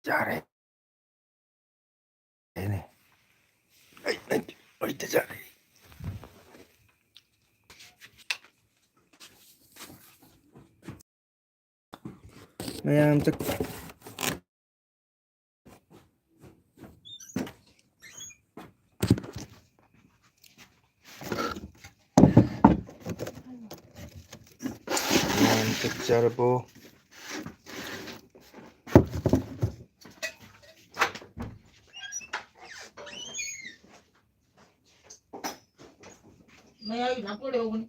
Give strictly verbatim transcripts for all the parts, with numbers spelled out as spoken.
ꯆꯥꯔꯦ꯫ ꯑꯩꯅꯦ꯫ ꯑꯩ, ꯑꯩ, ꯑꯩ ꯆꯥꯔꯦ꯫ ꯃꯌꯥꯝ ꯆꯥꯛ ꯃꯌꯥꯝ ꯆꯥꯛ ꯆꯥꯔꯕꯣ? ꯃꯌꯥꯏꯒꯤ ꯅꯥꯀꯣꯡ ꯂꯩꯍꯧꯕꯅꯤ꯫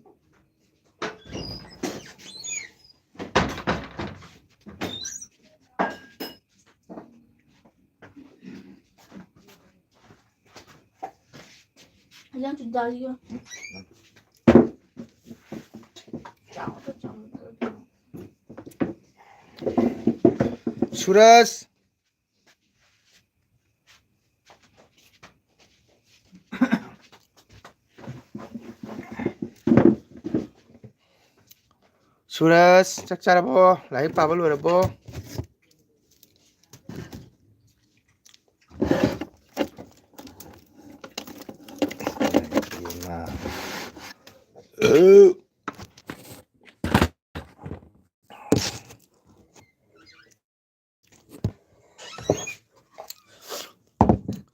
ꯁꯨꯔꯖ꯫ ꯁꯨꯔꯖ, ꯆꯥꯛ ꯆꯥꯔꯕꯣ? ꯂꯥꯏꯔꯤꯛ ꯄꯥꯕ ꯂꯣꯏꯔꯕꯣ?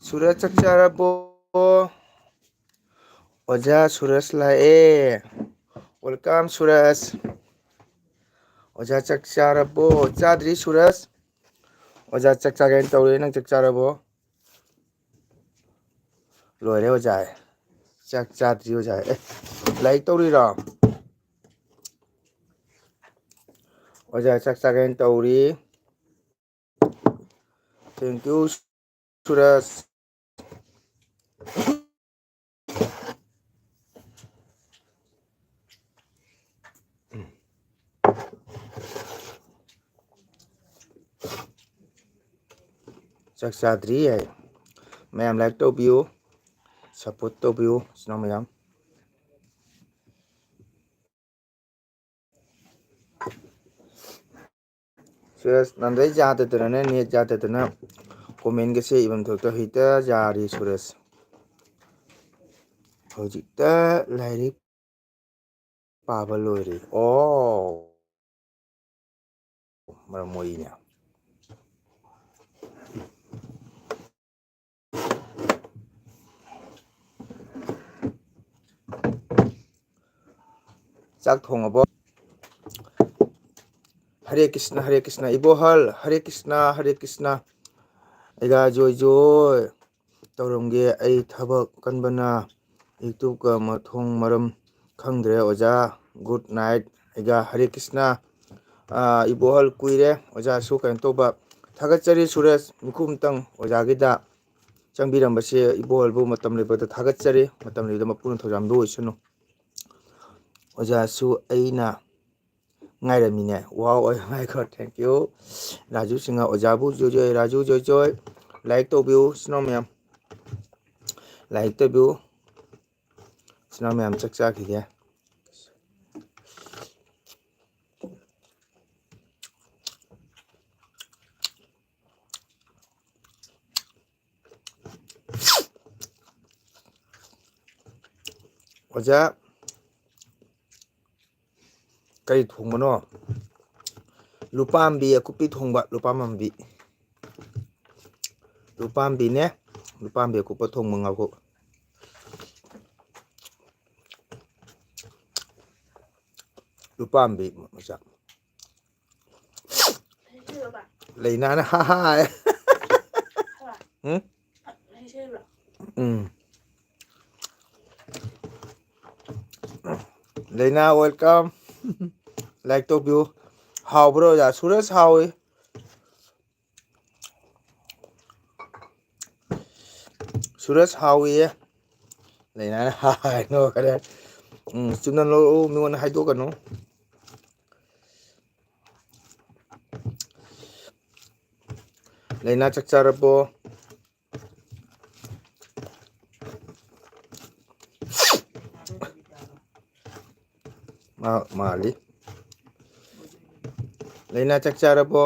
ꯁꯨꯔꯖ, ꯆꯥꯛ ꯆꯥꯔꯕꯣ? ꯑꯣꯖꯥ ꯁꯨꯔꯖ ꯂꯥꯛꯑꯦ꯫ Welcome, ꯁꯨꯔꯖ꯫ ꯑꯣꯖꯥ, ꯆꯥꯛ ꯆꯥꯔꯕꯣ? ꯆꯥꯗ꯭ꯔꯤ, ꯁꯨꯔꯖ꯫ ꯑꯣꯖꯥ, ꯆꯥꯛ ꯆꯥꯒꯦꯅ ꯇꯧꯔꯤ, ꯅꯪ ꯆꯥꯛ ꯆꯥꯔꯕꯣ? ꯂꯣꯏꯔꯦ, ꯑꯣꯖꯥ꯫ ꯆꯥꯛ ꯆꯥꯗ꯭ꯔꯤ, ꯑꯣꯖꯥ꯫ ꯑꯦ, ꯂꯥꯏꯔꯤꯛ ꯇꯧꯔꯤꯔꯣ? ꯑꯣꯖꯥ, ꯆꯥꯛ ꯆꯥꯒꯦꯅ ꯇꯧꯔꯤ꯫ Thank you, ꯁꯨꯔꯖ꯫ ꯆꯥꯛ ꯆꯥꯗ꯭ꯔꯤ ꯍꯥꯏ꯫ ꯃꯌꯥꯝ like ꯇꯧꯕꯤꯌꯨ, support ꯇꯧꯕꯤꯌꯨ, ꯏꯆꯤꯟ ꯏꯅꯥꯎ ꯃꯌꯥꯝ꯫ ꯁꯨꯔꯦꯁ, ꯅꯍꯥꯟꯗꯩ ꯌꯥꯗꯗꯅꯅꯦ, ꯅꯦꯠ ꯌꯥꯗꯗꯅ ꯀꯣꯃꯦꯟꯒꯁꯦ ꯏꯕꯝ ꯊꯣꯛꯇ ꯍꯦꯛꯇ ꯌꯥꯔꯤ ꯁꯨꯔꯦꯁ꯫ ꯍꯧꯖꯤꯛꯇ ꯂꯥꯏꯔꯤꯛ ꯄꯥꯕ ꯂꯣꯏꯔꯦ꯫ ꯑꯣ, ꯃꯔꯝ ꯃꯣꯛꯏꯅꯦ꯫ ꯆꯥꯛ ꯊꯣꯡꯉꯕꯣ? ꯍꯔꯦ ꯀ꯭ꯔꯤꯁꯅ, ꯍꯔꯦ ꯀ꯭ꯔꯤꯁꯅ꯫ ꯏꯕꯣꯍꯜ, ꯍꯔꯦ ꯀ꯭ꯔꯤꯁꯅ, ꯍꯔꯦ ꯀ꯭ꯔꯤꯁꯅ꯫ ꯑꯩꯒ ꯖꯣꯏ ꯖꯣꯏ ꯇꯧꯔꯝꯒꯦ꯫ ꯑꯩ ꯊꯕꯛ ꯀꯟꯕꯅ YouTube-ꯀ ꯃꯊꯣꯡ ꯃꯔꯝ ꯈꯪꯗ꯭ꯔꯦ ꯑꯣꯖꯥ꯫ Good night꯫ ꯑꯩꯒ ꯍꯔꯦ ꯀ꯭ꯔꯤꯁꯅ꯫ ꯑꯥ, ꯏꯕꯣꯍꯜ ꯀꯨꯏꯔꯦ ꯑꯣꯖꯥꯁꯨ ꯀꯩꯅꯣ ꯇꯧꯕ꯫ ꯊꯥꯒꯠꯆꯔꯤ ꯁꯨꯔꯦꯁ, ꯃꯤꯈꯨꯝꯇꯪ ꯑꯣꯖꯥꯒꯤꯗ ꯆꯪꯕꯤꯔꯝꯕꯁꯦ ꯏꯕꯣꯍꯜꯕꯨ ꯃꯇꯝ ꯂꯩꯕꯗ ꯊꯥꯒꯠꯆꯔꯤ꯫ ꯃꯇꯝ ꯂꯩꯕꯗ ꯃꯄꯨꯅ ꯊꯧꯖꯥꯝꯗꯨ ꯑꯣꯏꯁꯅꯨ꯫ ꯑꯣꯖꯥꯁꯨ ꯑꯩꯅ ꯉꯥꯏꯔꯝꯃꯤꯅꯦ꯫ Wow, oh my God, thank you꯫ Raju Singh, ꯑꯣꯖꯥꯕꯨ joy joy, Raju joy joy. Like ꯇꯧꯕꯤꯌꯨ, ꯏꯆꯤꯟ ꯏꯅꯥꯎ ꯃꯌꯥꯝ꯫ Like ꯇꯧꯕꯤꯌꯨ꯫ ꯏꯆꯤꯟ ꯏꯅꯥꯎ ꯃꯌꯥꯝ ꯆꯥꯛ ꯆꯥꯈꯤꯒꯦ꯫ ꯑꯣꯖꯥ, ꯀꯔꯤ ꯊꯣꯡꯕꯅꯣ? ꯂꯨꯄꯥꯝꯕꯤ ꯑꯀꯨꯞꯄꯤ ꯊꯣꯡꯕ, ꯂꯨꯄꯥꯝꯕꯤ꯫ ꯂꯨꯄꯥꯝꯕꯤꯅꯦ, ꯂꯨꯄꯥꯝꯕꯤ ꯑꯀꯨꯞꯄ ꯊꯣꯡꯕ ꯉꯥꯏꯈꯣ꯫ ꯂꯨꯄꯥꯝꯕꯤ ꯃꯆꯥ꯫ ꯂꯩꯅꯥꯅ ꯍꯥ ꯍꯥ ꯍꯥꯏ꯫ ꯎꯝ? ꯎꯝ꯫ ꯂꯩꯅꯥ, welcome꯫ Like ꯇꯧꯕꯤꯌꯨ꯫ ꯍꯥꯎꯕ꯭ꯔꯣ ꯑꯣꯖꯥ? ꯁꯨꯔꯁ ꯍꯥꯎꯏ꯫ ꯁꯨꯔꯁ ꯍꯥꯎꯏꯌꯦ꯫ ꯂꯩꯅꯥꯅ ꯍꯥꯏꯅꯣ ꯈꯔ꯫ ꯎꯝ, ꯆꯨꯝꯅ ꯂꯧꯔꯛꯎ, ꯃꯤꯉꯣꯟꯗ ꯍꯥꯏꯗꯣꯛꯀꯅꯨ꯫ ꯂꯩꯅꯥ ꯆꯥꯛ ꯆꯥꯔꯕꯣ? ꯃꯥ ꯃꯥꯜꯂꯤ꯫ ꯂꯩꯅꯥ, ꯆꯥꯛ ꯆꯥꯔꯕꯣ?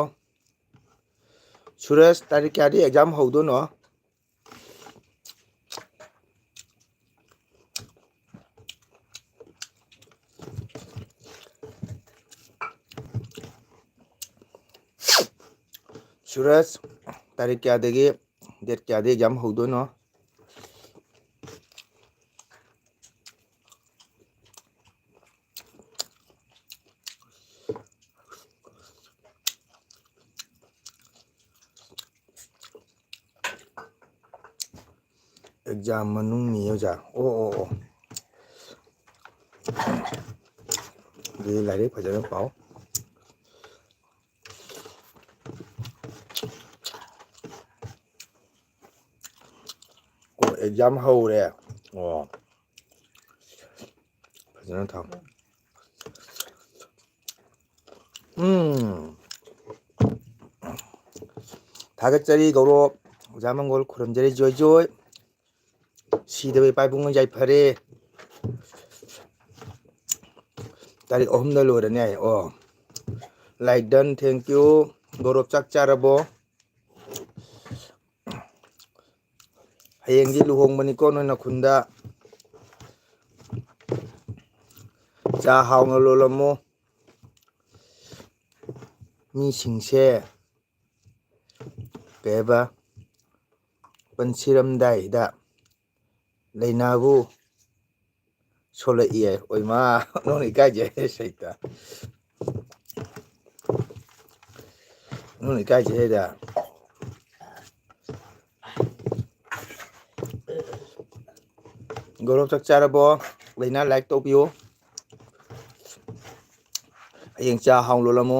ꯁꯨꯔꯖ, ꯇꯥꯔꯤꯛ ꯀꯌꯥꯗꯤ ꯑꯦꯛꯖꯥꯝ ꯍꯧꯗꯣꯏꯅꯣ? ꯁꯨꯔꯖ, ꯇꯥꯔꯤꯛ ꯀꯌꯥꯗꯒꯤ, ꯗꯦꯠ ꯀꯌꯥꯗꯒꯤ ꯑꯦꯛꯖꯥꯝ ꯍꯧꯗꯣꯏꯅꯣ? ꯑꯦꯛꯖꯥꯝ ꯃꯅꯨꯡꯅꯤ ꯑꯣꯖꯥ꯫ ꯑꯣ, ꯑꯣ, ꯑꯣ꯫ ꯑꯗꯨꯗꯤ ꯂꯥꯏꯔꯤꯛ ꯐꯖꯅ ꯄꯥꯎ꯫ ꯑꯣ, ꯑꯦꯛꯖꯥꯝ ꯍꯧꯔꯦ꯫ ꯑꯣ꯫ ꯐꯖꯅ ꯊꯥꯎ꯫ ꯎꯝ꯫ ꯊꯥꯒꯠꯆꯔꯤ ꯒꯧꯔꯣꯞ꯫ ꯑꯣꯖꯥ ꯃꯪꯒꯣꯜ ꯈꯨꯔꯨꯝꯖꯔꯤ ꯖꯣꯏ ꯖꯣꯏ꯫ ꯁꯤꯗꯕ ꯏꯄꯥ ꯏꯕꯨꯡꯉꯣ ꯌꯥꯏꯐꯔꯦ꯫ ꯇꯥꯔꯤꯛ ꯑꯍꯨꯝꯗ ꯂꯣꯏꯔꯅꯤ ꯍꯥꯏ꯫ ꯑꯣ꯫ Like done, thank you꯫ ꯒꯧꯔꯣꯞ ꯆꯥꯛ ꯆꯥꯔꯕꯣ? ꯍꯌꯦꯡꯗꯤ ꯂꯨꯍꯣꯡꯕꯅꯤꯀꯣ ꯅꯣꯏ ꯅꯈꯨꯟꯗ꯫ ꯆꯥ ꯍꯥꯎꯅ ꯂꯣꯜꯂꯝꯃꯨ꯫ ꯃꯤꯁꯤꯡꯁꯦ ꯀꯩ ꯍꯥꯏꯕ, ꯄꯨꯟꯁꯤꯔꯝꯗꯥꯏꯗ ꯂꯩꯅꯥꯕꯨ ꯁꯣꯂꯛꯏ ꯍꯥꯏ꯫ ꯑꯣꯏꯃꯥ, ꯅꯣꯏ ꯏꯀꯥꯏꯖꯩ ꯁꯩꯇ꯫ ꯅꯣꯏ ꯏꯀꯥꯏꯖꯩ ꯍꯥꯏꯗ꯫ ꯒꯧꯔꯣꯞ ꯆꯥꯛ ꯆꯥꯔꯕꯣ? ꯂꯩꯅꯥ like ꯇꯧꯕꯤꯌꯨ꯫ ꯍꯌꯦꯡ ꯆꯥ ꯍꯥꯎ ꯂꯣꯜꯂꯝꯃꯨ꯫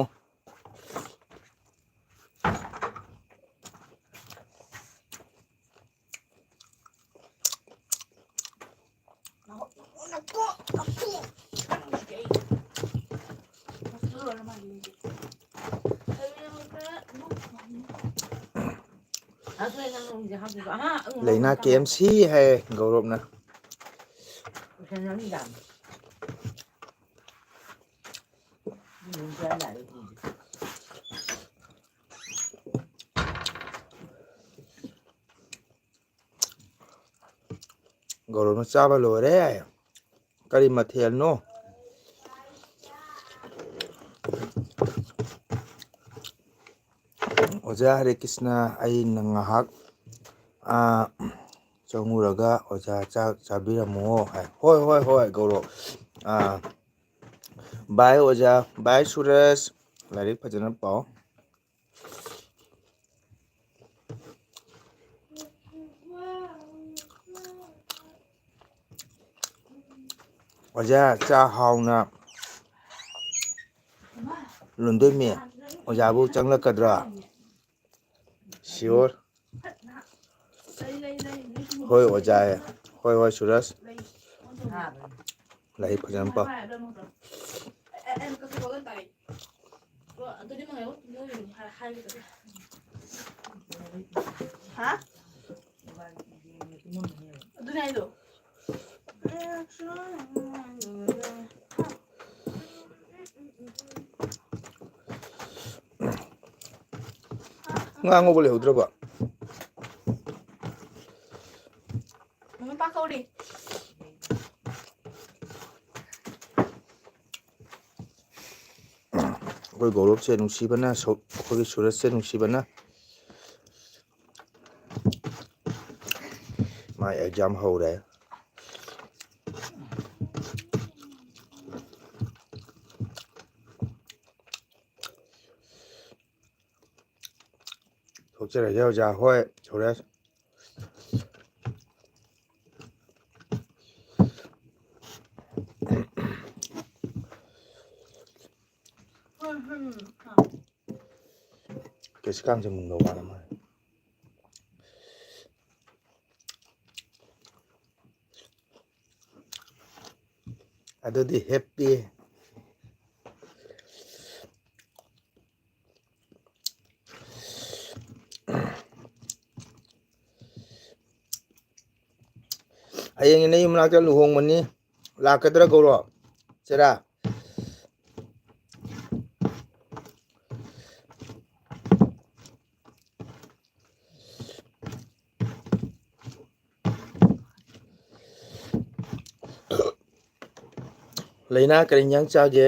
ꯂꯩꯅꯥ ꯀꯦ ꯑꯦꯝ ꯁꯤ ꯍꯥꯏ ꯒꯧꯔꯣꯞꯅ꯫ ꯒꯧꯔꯕꯅ ꯆꯥꯕ ꯂꯣꯏꯔꯦ꯫ ꯀꯔꯤ ꯃꯊꯦꯜꯅꯣ? ꯑꯣꯖꯥ ꯍꯔꯦ ꯀ꯭ꯔꯤꯁꯅ, ꯑꯩꯅ ꯉꯥꯏꯍꯥꯛ, ꯑꯥ, ꯆꯪꯉꯨꯔꯒ ꯑꯣꯖꯥ ꯆꯥꯛ ꯆꯥꯕꯤꯔꯝꯃꯣ ꯍꯥꯏ꯫ ꯍꯣꯏ, ꯍꯣꯏ, ꯍꯣꯏ, ꯒꯧꯔꯣ꯫ ꯑꯥ, ꯕꯥꯏ ꯑꯣꯖꯥ, ꯕꯥꯏ ꯁꯨꯔꯖ, ꯂꯥꯏꯔꯤꯛ ꯐꯖꯅ ꯄꯥꯎ꯫ ꯑꯣꯖꯥ, ꯆꯥꯛ ꯍꯥꯎꯅ ꯂꯣꯟꯗꯣꯏꯃꯤ꯫ ꯑꯣꯖꯥꯕꯨ ꯆꯪꯂꯛꯀꯗ꯭ꯔꯥ? Sure꯫ ꯍꯣꯏ, ꯑꯣꯖꯥ꯫ ꯍꯣꯏ, ꯍꯣꯏ, ꯁꯨꯔꯖ꯫ ꯂꯥꯏꯔꯤꯛ ꯐꯖꯅ ꯄꯥꯎ꯫ ꯍꯥ? ꯑꯗꯨꯅꯦ ꯍꯥꯏꯗꯣ꯫ ꯉꯥ ꯉꯧꯕ ꯂꯩꯍꯧꯗ꯭ꯔꯕꯣ? ꯃꯃꯥ ꯄꯥ ꯀꯧꯔꯤ꯫ ꯑꯩꯈꯣꯏ ꯒꯧꯔꯕꯁꯦ ꯅꯨꯡꯁꯤꯕꯅ ꯁꯧ-, ꯑꯩꯈꯣꯏꯒꯤ ꯁꯨꯔꯖꯁꯦ ꯅꯨꯡꯁꯤꯕꯅ꯫ ꯃꯥ exam ꯍꯧꯔꯦ꯫ ꯊꯣꯛꯆꯔꯒꯦ ꯑꯣꯖꯥ꯫ ꯍꯣꯏ, ꯁꯨꯔꯖ꯫ ꯀꯩꯁꯨ ꯀꯥꯟꯁꯦ ꯃꯨꯟꯕ ꯋꯥꯠꯂꯝꯃꯣꯏ꯫ ꯑꯗꯨꯗꯤ happy꯫ ꯍꯌꯦꯡ ꯏꯅꯦ ꯃꯅꯥꯛꯇ ꯂꯨꯍꯣꯡꯕꯅꯤ, ꯂꯥꯛꯀꯗ꯭ꯔꯥ ꯒꯧꯔꯣ? ꯆꯦꯔꯥ꯫ ꯂꯩꯅꯥ, ꯀꯔꯤ ꯏꯟꯖꯥꯡ ꯆꯥꯒꯦ?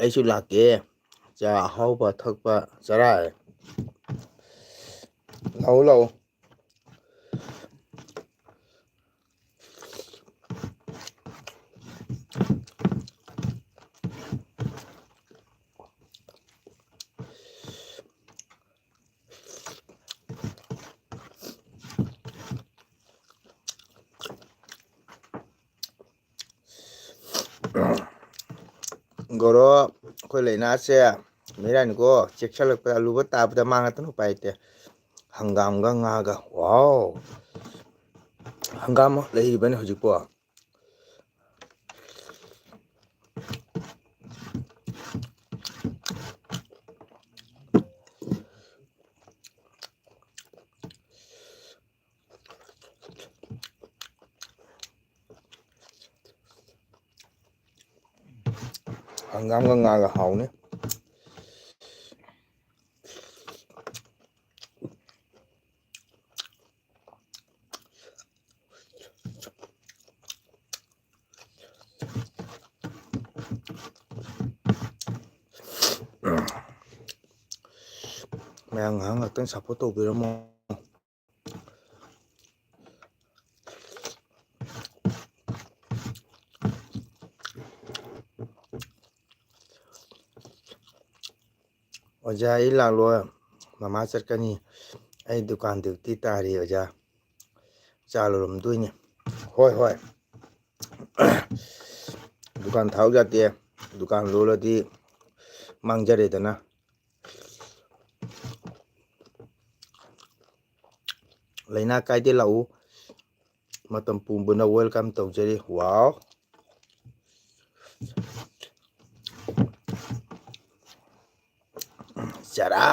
ꯑꯩꯁꯨ ꯂꯥꯛꯀꯦ꯫ ꯆꯥ ꯑꯍꯥꯎꯕ ꯊꯛꯄ ꯆꯔꯥ꯫ ꯂꯥꯛꯎ, ꯂꯥꯛꯎ꯫ ꯒꯣꯔꯣ, ꯑꯩꯈꯣꯏ ꯂꯩꯅꯥꯁꯦ ꯃꯤꯔꯥꯅꯤꯀꯣ, ꯆꯦꯛꯁꯤꯜꯂꯛꯄꯗ ꯑꯂꯨꯕ ꯇꯥꯕꯗ ꯃꯥꯡꯉꯛꯇꯅ ꯎꯄꯥꯏ ꯂꯩꯇꯦ꯫ ꯍꯪꯒꯥꯝꯒ ꯉꯥꯒ꯫ ꯋꯥꯎ! ꯍꯪꯒꯥꯝ ꯂꯩꯔꯤꯕꯅꯦ ꯍꯧꯖꯤꯛꯄꯣ? ꯍꯪꯒꯥꯝꯒ ꯉꯥꯒ ꯍꯥꯎꯅꯤ꯫ ꯃꯌꯥꯝ ꯉꯥꯏꯍꯥꯛ ꯉꯥꯛꯇꯪ support ꯇꯧꯕꯤꯔꯝꯃꯣ꯫ ꯑꯣꯖꯥ, ꯑꯩ ꯂꯥꯛꯂꯣ, ꯃꯃꯥ ꯆꯠꯀꯅꯤ꯫ ꯑꯩ ꯗꯨꯀꯥꯟ duty ꯇꯥꯔꯤ ꯑꯣꯖꯥ, ꯆꯥ ꯂꯣꯜꯂꯝꯗꯣꯏꯅꯤ꯫ ꯍꯣꯏ, ꯍꯣꯏ꯫ ꯗꯨꯀꯥꯟ ꯊꯥꯎ ꯌꯥꯗꯦ, ꯗꯨꯀꯥꯟ ꯂꯣꯜꯂꯗꯤ ꯃꯥꯡꯖꯔꯦꯗꯅ꯫ ꯂꯩꯅꯥ ꯀꯥꯏꯗꯦ, ꯂꯥꯛꯎ꯫ ꯃꯇꯝ ꯄꯨꯝꯕꯅ welcome ꯇꯧꯖꯔꯤ꯫ ꯋꯥꯎ! ꯆꯔꯥ!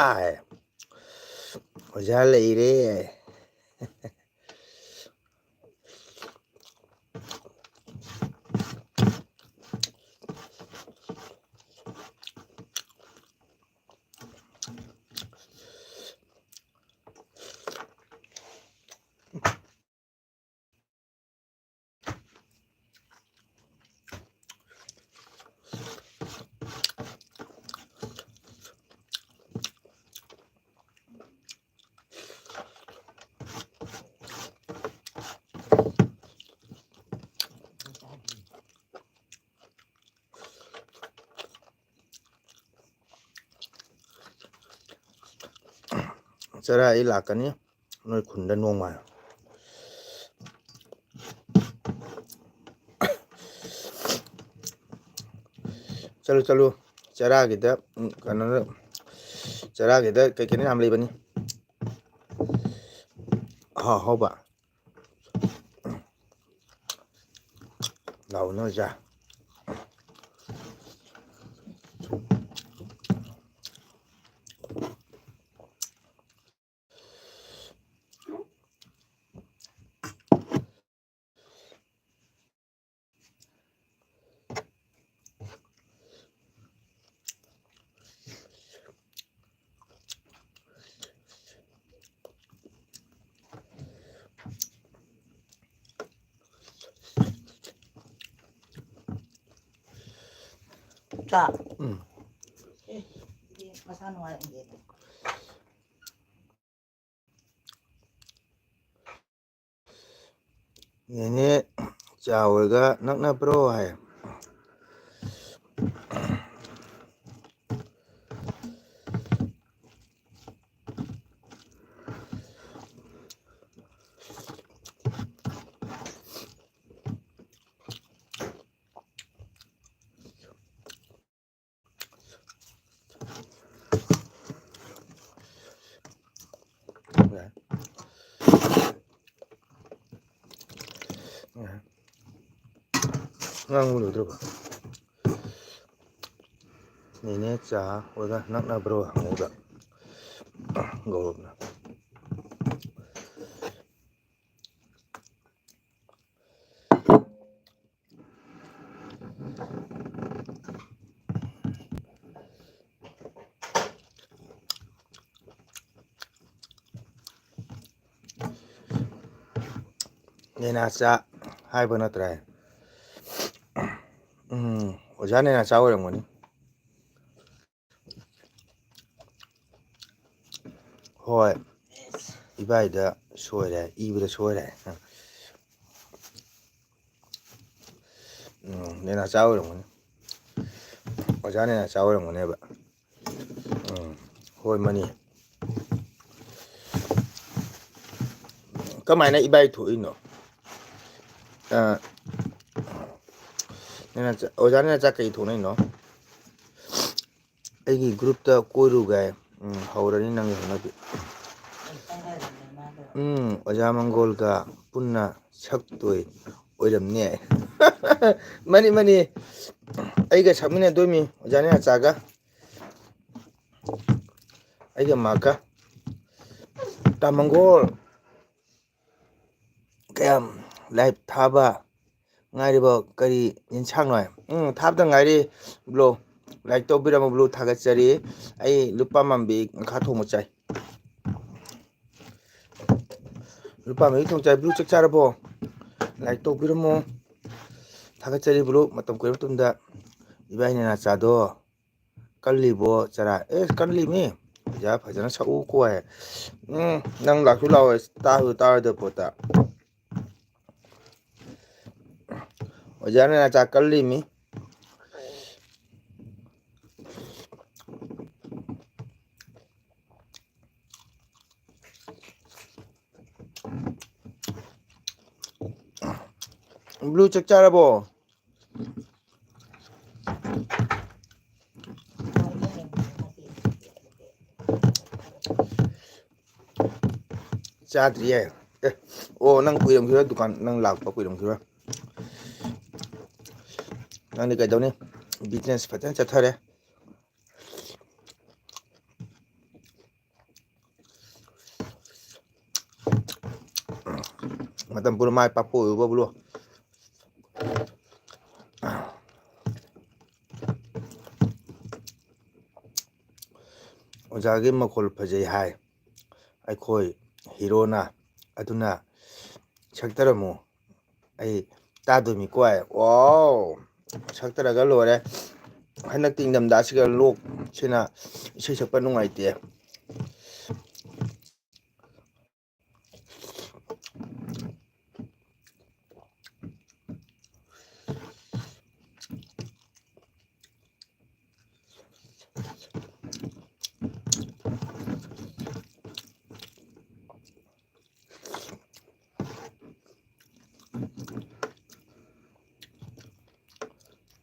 ꯑꯣꯖꯥ ꯂꯩꯔꯦ꯫ ꯆꯔꯥ ꯑꯩ ꯂꯥꯛꯀꯅꯤ ꯅꯣꯏ ꯈꯨꯟꯗ ꯅꯣꯡꯃ꯫ ꯆꯠꯂꯨ, ꯆꯠꯂꯨ꯫ ꯆꯔꯥꯒꯤꯗ, ꯎꯝ, ꯀꯩꯅꯣꯗ, ꯆꯔꯥꯒꯤꯗ ꯀꯩ ꯀꯩꯅꯣ ꯌꯥꯝ ꯂꯩꯕꯅꯤ꯫ ꯑꯍꯥꯎ ꯑꯍꯥꯎꯕ꯫ ꯂꯥꯎꯅ ꯑꯣꯖꯥ꯫ ꯆꯥ꯫ ꯎꯝ꯫ ꯑꯦ, ꯃꯁꯥ ꯅꯨꯡꯉꯥꯏꯔꯛꯏꯅꯦ꯫ ꯅꯦꯅꯦ ꯆꯥ ꯍꯣꯏꯒ ꯅꯛꯅꯕ꯭ꯔꯣ ꯍꯥꯏ꯫ ꯉꯥꯡꯕ ꯂꯣꯏꯗ꯭ꯔꯕꯣ? ꯅꯦꯅꯦ ꯆꯥ ꯍꯣꯏꯒ ꯅꯛꯅꯕ꯭ꯔꯣ ꯍꯪꯉꯨꯕ ꯒꯧꯔꯕꯅ꯫ ꯅꯦꯅꯥꯆꯥ ꯍꯥꯏꯕ ꯅꯠꯇ꯭ꯔꯥ? ꯎꯝ, ꯑꯣꯖꯥ ꯅꯦꯅꯥꯆꯥ ꯑꯣꯏꯔꯝꯒꯅꯤ꯫ ꯍꯣꯏ, ꯏꯕꯥꯏꯗ ꯁꯣꯏꯔꯦ, ꯏꯕꯗ ꯁꯣꯏꯔꯦ꯫ ꯎꯝ, ꯅꯦꯅꯥꯆꯥ ꯑꯣꯏꯔꯝꯒꯅꯤ꯫ ꯑꯣꯖꯥ ꯅꯦꯅꯥꯆꯥ ꯑꯣꯏꯔꯝꯒꯅꯦꯕ꯫ ꯎꯝ, ꯍꯣꯏ, ꯃꯅꯤ꯫ ꯀꯃꯥꯏꯅ ꯏꯕꯥꯏ ꯊꯣꯛꯏꯅꯣ? ꯑ, ꯅꯪꯅ ꯆꯥ-, ꯑꯣꯖꯥꯅ ꯆꯥꯛ ꯀꯩ ꯊꯣꯡꯅꯩꯅꯣ? ꯑꯩꯒꯤ ꯒ꯭ꯔꯨꯞꯇ ꯀꯣꯏꯔꯨꯒꯥꯏ꯫ ꯎꯝ, ꯍꯧꯔꯅꯤ ꯅꯪꯒꯤ ꯍꯧꯅꯕꯤ꯫ ꯎꯝ, ꯑꯣꯖꯥ ꯃꯪꯒꯣꯜꯒ ꯄꯨꯟꯅ ꯁꯛꯇꯣꯏ ꯑꯣꯏꯔꯝꯅꯦ꯫ ꯃꯥꯅꯤ, ꯃꯥꯅꯤ꯫ ꯑꯩꯒ ꯁꯛꯃꯤꯟꯅꯗꯣꯏꯃꯤ, ꯑꯣꯖꯥ ꯅꯦꯅꯥꯆꯥꯒ꯫ ꯑꯩꯒ ꯃꯥꯒ꯫ ꯇꯥ ꯃꯪꯒꯣꯜ꯫ ꯀꯌꯥꯝ ꯂꯥꯏꯚ ꯊꯥꯕ ꯉꯥꯏꯔꯤꯕ ꯀꯔꯤ ꯌꯦꯟꯁꯥꯡꯅꯣ? ꯎꯝ, ꯊꯥꯕꯗ ꯉꯥꯏꯔꯤ ꯕ꯭ꯂꯣ꯫ ꯂꯥꯏꯛ ꯇꯧꯕꯤꯔꯝꯃꯣ ꯕ꯭ꯂꯣ, ꯊꯥꯒꯠꯆꯔꯤ꯫ ꯑꯩ ꯂꯨꯄꯥ ꯃꯥꯝꯕꯤ ꯉꯥꯈꯥ ꯊꯣꯡꯕ ꯆꯥꯏ꯫ ꯂꯨꯄꯥ ꯃꯥꯝꯕꯤ ꯊꯣꯡ ꯆꯥꯏ꯫ ꯕ꯭ꯂꯨ ꯆꯥꯛ ꯆꯥꯔꯕꯣ? ꯂꯥꯏꯛ ꯇꯧꯕꯤꯔꯝꯃꯣ꯫ ꯊꯥꯒꯠꯆꯔꯤ ꯕ꯭ꯂꯨ꯫ ꯃꯇꯝ ꯀꯨꯏꯔꯕ ꯃꯇꯨꯡꯗ ꯏꯕꯥꯏ ꯅꯦꯅꯥꯆꯥꯗꯣ꯫ ꯀꯜꯂꯤꯕꯣ ꯆꯔꯥ? ꯑꯦ, ꯀꯜꯂꯤꯃꯤ꯫ ꯑꯣꯖꯥ ꯐꯖꯅ ꯁꯛꯎꯀꯣ꯫ ꯎꯝ, ꯅꯪ ꯂꯥꯛꯁꯨ ꯂꯥꯛꯑꯣꯏ, ꯇꯥꯁꯨ ꯇꯥꯔꯣꯏꯗꯕ ꯄꯣꯠꯇ꯫ ꯑꯣꯖꯥ ꯅꯦꯅꯥꯆꯥ ꯀꯜꯂꯤꯃꯤ꯫ ꯕ꯭ꯂꯨ ꯆꯥꯛ ꯆꯥꯔꯕꯣ? ꯆꯥꯗ꯭ꯔꯤꯌꯦ꯫ ꯑꯦ, ꯑꯣ, ꯅꯪ ꯀꯨꯏꯔꯝꯈꯤꯔꯣꯏ ꯗꯨꯀꯥꯟ, ꯅꯪ ꯂꯥꯛꯄ ꯀꯨꯏꯔꯝꯈꯤꯔꯣꯏ꯫ ꯅꯪꯗꯤ ꯀꯩꯗꯧꯅꯤ? ꯕꯤꯖꯤꯅꯦꯁ ꯐꯖꯅ ꯆꯠꯊꯔꯦ꯫ ꯃꯇꯝ ꯄꯨꯝꯅ ꯃꯥꯏ ꯄꯥꯛꯄ ꯑꯣꯏꯌꯨꯀꯣ ꯕ꯭ꯂꯣ꯫ ꯑꯣꯖꯥꯒꯤ ꯃꯈꯣꯜ ꯐꯖꯩ ꯍꯥꯏ ꯑꯩꯈꯣꯏ ꯍꯤꯔꯣꯅ, ꯑꯗꯨꯅ ꯁꯛꯇꯔꯝꯃꯨ꯫ ꯑꯩ ꯇꯥꯗꯣꯏꯃꯤꯀꯣ꯫ ꯋꯥꯎ! ꯁꯛꯇꯔꯒ ꯂꯣꯏꯔꯦ꯫ ꯍꯟꯗꯛꯇꯤ ꯏꯪꯊꯝꯊꯥꯁꯤꯒ ꯂꯣꯛꯁꯤꯅ ꯏꯁꯩ ꯁꯛꯄ ꯅꯨꯡꯉꯥꯏꯇꯦ꯫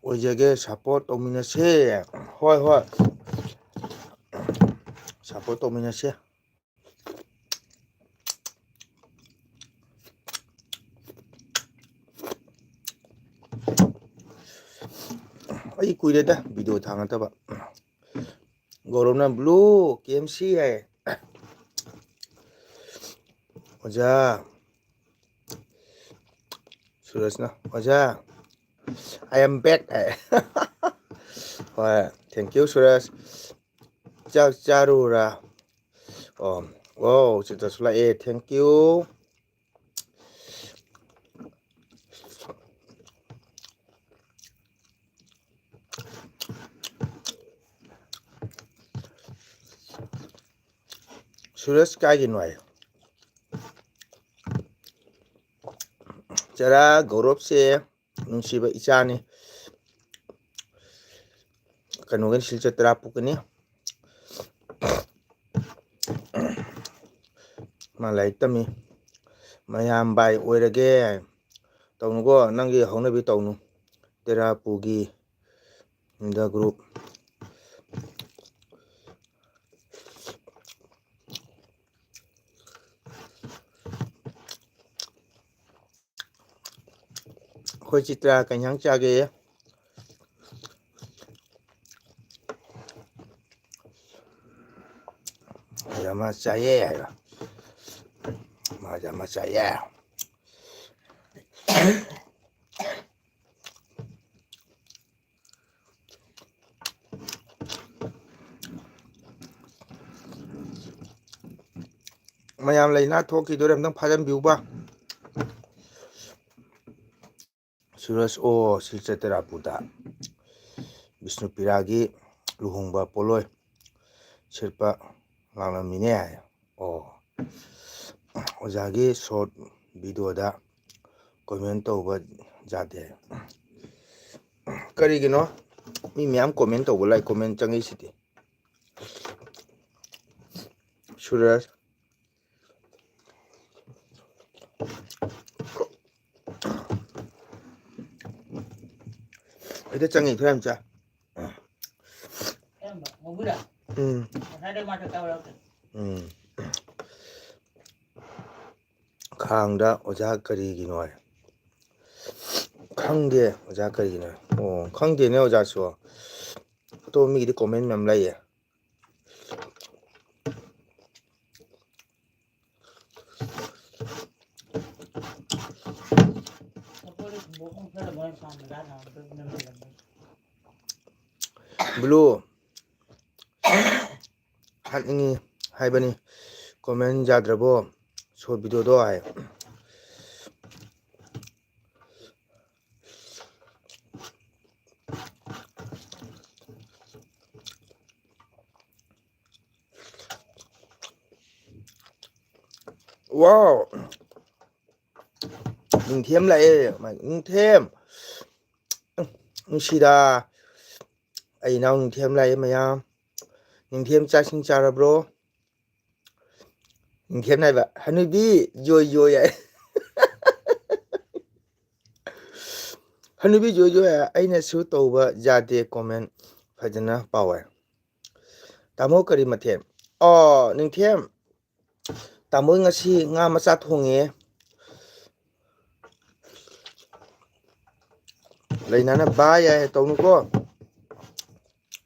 ꯑꯣꯏꯖꯒꯦ, support ꯇꯧꯃꯤꯟꯅꯁꯦ꯫ ꯍꯣꯏ, ꯍꯣꯏ, support ꯇꯧꯃꯤꯟꯅꯁꯦ꯫ ꯑꯩ ꯀꯨꯏꯔꯦꯗ video ꯊꯥꯡꯒꯠꯇꯕ꯫ ꯒꯧꯔꯕꯅ blue K M C ꯍꯥꯏ꯫ ꯑꯣꯖꯥ ꯁꯨꯔꯖꯅ, "ꯑꯣꯖꯥ, I am back" ꯍꯥꯏ꯫ ꯍꯣꯏ, thank you ꯁꯨꯔꯖ꯫ ꯆꯥꯛ ꯆꯥꯔꯨꯔꯥ? ꯑꯣ, ꯑꯣ, ꯁꯤꯗꯁꯨ ꯂꯥꯛꯑꯦ, thank you꯫ ꯁꯨꯔꯖ ꯀꯥꯏꯒꯤꯅꯣ ꯍꯥꯏ꯫ ꯆꯔꯥ ꯒꯧꯔꯕꯁꯦ ꯅꯨꯡꯁꯤꯕ ꯏꯆꯥꯅꯤ꯫ ꯀꯩꯅꯣꯒꯤ ꯁꯤꯜꯆꯔ ꯇꯔꯥ ꯄꯨꯀꯅꯤ꯫ ꯃꯥ ꯂꯥꯏꯔꯤꯛ ꯇꯝꯃꯤ꯫ ꯃꯌꯥꯝꯕꯥꯏ ꯑꯣꯏꯔꯒꯦ꯫ ꯇꯧꯅꯨꯀꯣ, ꯅꯪꯒꯤ ꯍꯧꯅꯕꯤ ꯇꯧꯅꯨ꯫ ꯇꯦꯔꯥ ꯄꯨꯒꯤ in the group꯫ ꯑꯩꯈꯣꯏ ꯆꯤꯇ꯭ꯔꯥ ꯀꯩ ꯏꯟꯁꯥꯡ ꯆꯥꯒꯦ? ꯃꯥ ꯆꯥꯏꯌꯦ ꯍꯥꯏꯕ꯫ ꯃꯥ ꯆꯥ-, ꯃꯥ ꯆꯥꯏꯌꯦ꯫ ꯃꯌꯥꯝ ꯂꯩꯅꯥ ꯊꯣꯛꯈꯤꯗꯣꯔꯦ, ꯑꯝꯇꯪ ꯐꯥꯖꯟꯕꯤꯌꯨꯕ꯫ ꯁꯨꯔꯖ ꯑꯣ ꯁꯤꯜꯆꯔ ꯇꯦꯔꯥꯄꯨꯗ ꯕꯤꯁꯅꯨꯄꯤꯔꯥꯒꯤ ꯂꯨꯍꯣꯡꯕ ꯄꯣꯠꯂꯣꯏ ꯁꯤꯠꯄ ꯂꯥꯛꯂꯝꯃꯤꯅꯦ ꯍꯥꯏ꯫ ꯑꯣ, ꯑꯣꯖꯥꯒꯤ short videoꯗ comment ꯇꯧꯕ ꯌꯥꯗꯦ꯫ ꯀꯔꯤꯒꯤꯅꯣ? ꯃꯤ ꯃꯌꯥꯝ comment ꯇꯧꯕ ꯂꯥꯛꯏ, comment ꯆꯪꯉꯛꯏꯁꯤꯗꯤ꯫ ꯁꯨꯔꯖ꯫ ꯍꯦꯛꯇ ꯆꯪꯉꯤ ꯊꯣꯏ ꯌꯥꯝ ꯆꯥ꯫ ꯎꯝ꯫ ꯎꯝ꯫ ꯈꯥꯡꯗ ꯑꯣꯖꯥ ꯀꯔꯤꯒꯤꯅꯣ ꯍꯥꯏ꯫ ꯈꯪꯗꯦ ꯑꯣꯖꯥ ꯀꯔꯤꯒꯤꯅꯣ꯫ ꯑꯣ ꯈꯪꯗꯦꯅꯦ ꯑꯣꯖꯥꯁꯨ꯫ ꯑꯇꯣꯞꯄ ꯃꯤꯒꯤꯗꯤ comment ꯃꯌꯥꯝ ꯂꯩꯌꯦ꯫ Blue ꯍꯥꯠꯅꯤꯡꯉꯤ ꯍꯥꯏꯕꯅꯤ꯫ Comment ꯌꯥꯗ꯭ꯔꯕꯣ? Short video ꯗꯣ ꯍꯥꯏ꯫ Wow! ꯅꯤꯡꯊꯦꯝ ꯂꯥꯛꯑꯦ꯫ ꯅꯤꯡꯊꯦꯝ! ꯅꯨꯡꯁꯤꯗ꯫ ꯑꯩ ꯏꯅꯥꯎ ꯅꯤꯡꯊꯦꯝ ꯂꯥꯛꯑꯦ ꯃꯌꯥꯝ꯫ ꯅꯤꯡꯊꯦꯝ ꯆꯥꯛ ꯏꯁꯤꯡ ꯆꯥꯔꯕ꯭ꯔꯣ? ꯅꯤꯡꯊꯦꯝꯅ ꯍꯥꯏꯕ, "ꯍꯅꯨꯕꯤ, ꯌꯣꯏ ꯌꯣꯏ" ꯍꯥꯏ꯫ "ꯍꯅꯨꯕꯤ ꯌꯣꯏ ꯌꯣꯏ" ꯍꯥꯏ꯫ ꯑꯩꯅꯁꯨ ꯇꯧꯕ ꯌꯥꯗꯦ, comment ꯐꯖꯅ ꯄꯥꯎ ꯍꯥꯏ꯫ ꯇꯥꯃꯣ ꯀꯔꯤ ꯃꯊꯦꯜ? ꯑꯣ, ꯅꯤꯡꯊꯦꯝ, ꯇꯥꯃꯣ ꯉꯁꯤ ꯉꯥ ꯃꯆꯥ ꯊꯣꯡꯉꯦ꯫ ꯂꯩꯅꯥꯅ ꯚꯥꯏ ꯍꯥꯏ ꯇꯧꯅꯨꯀꯣ꯫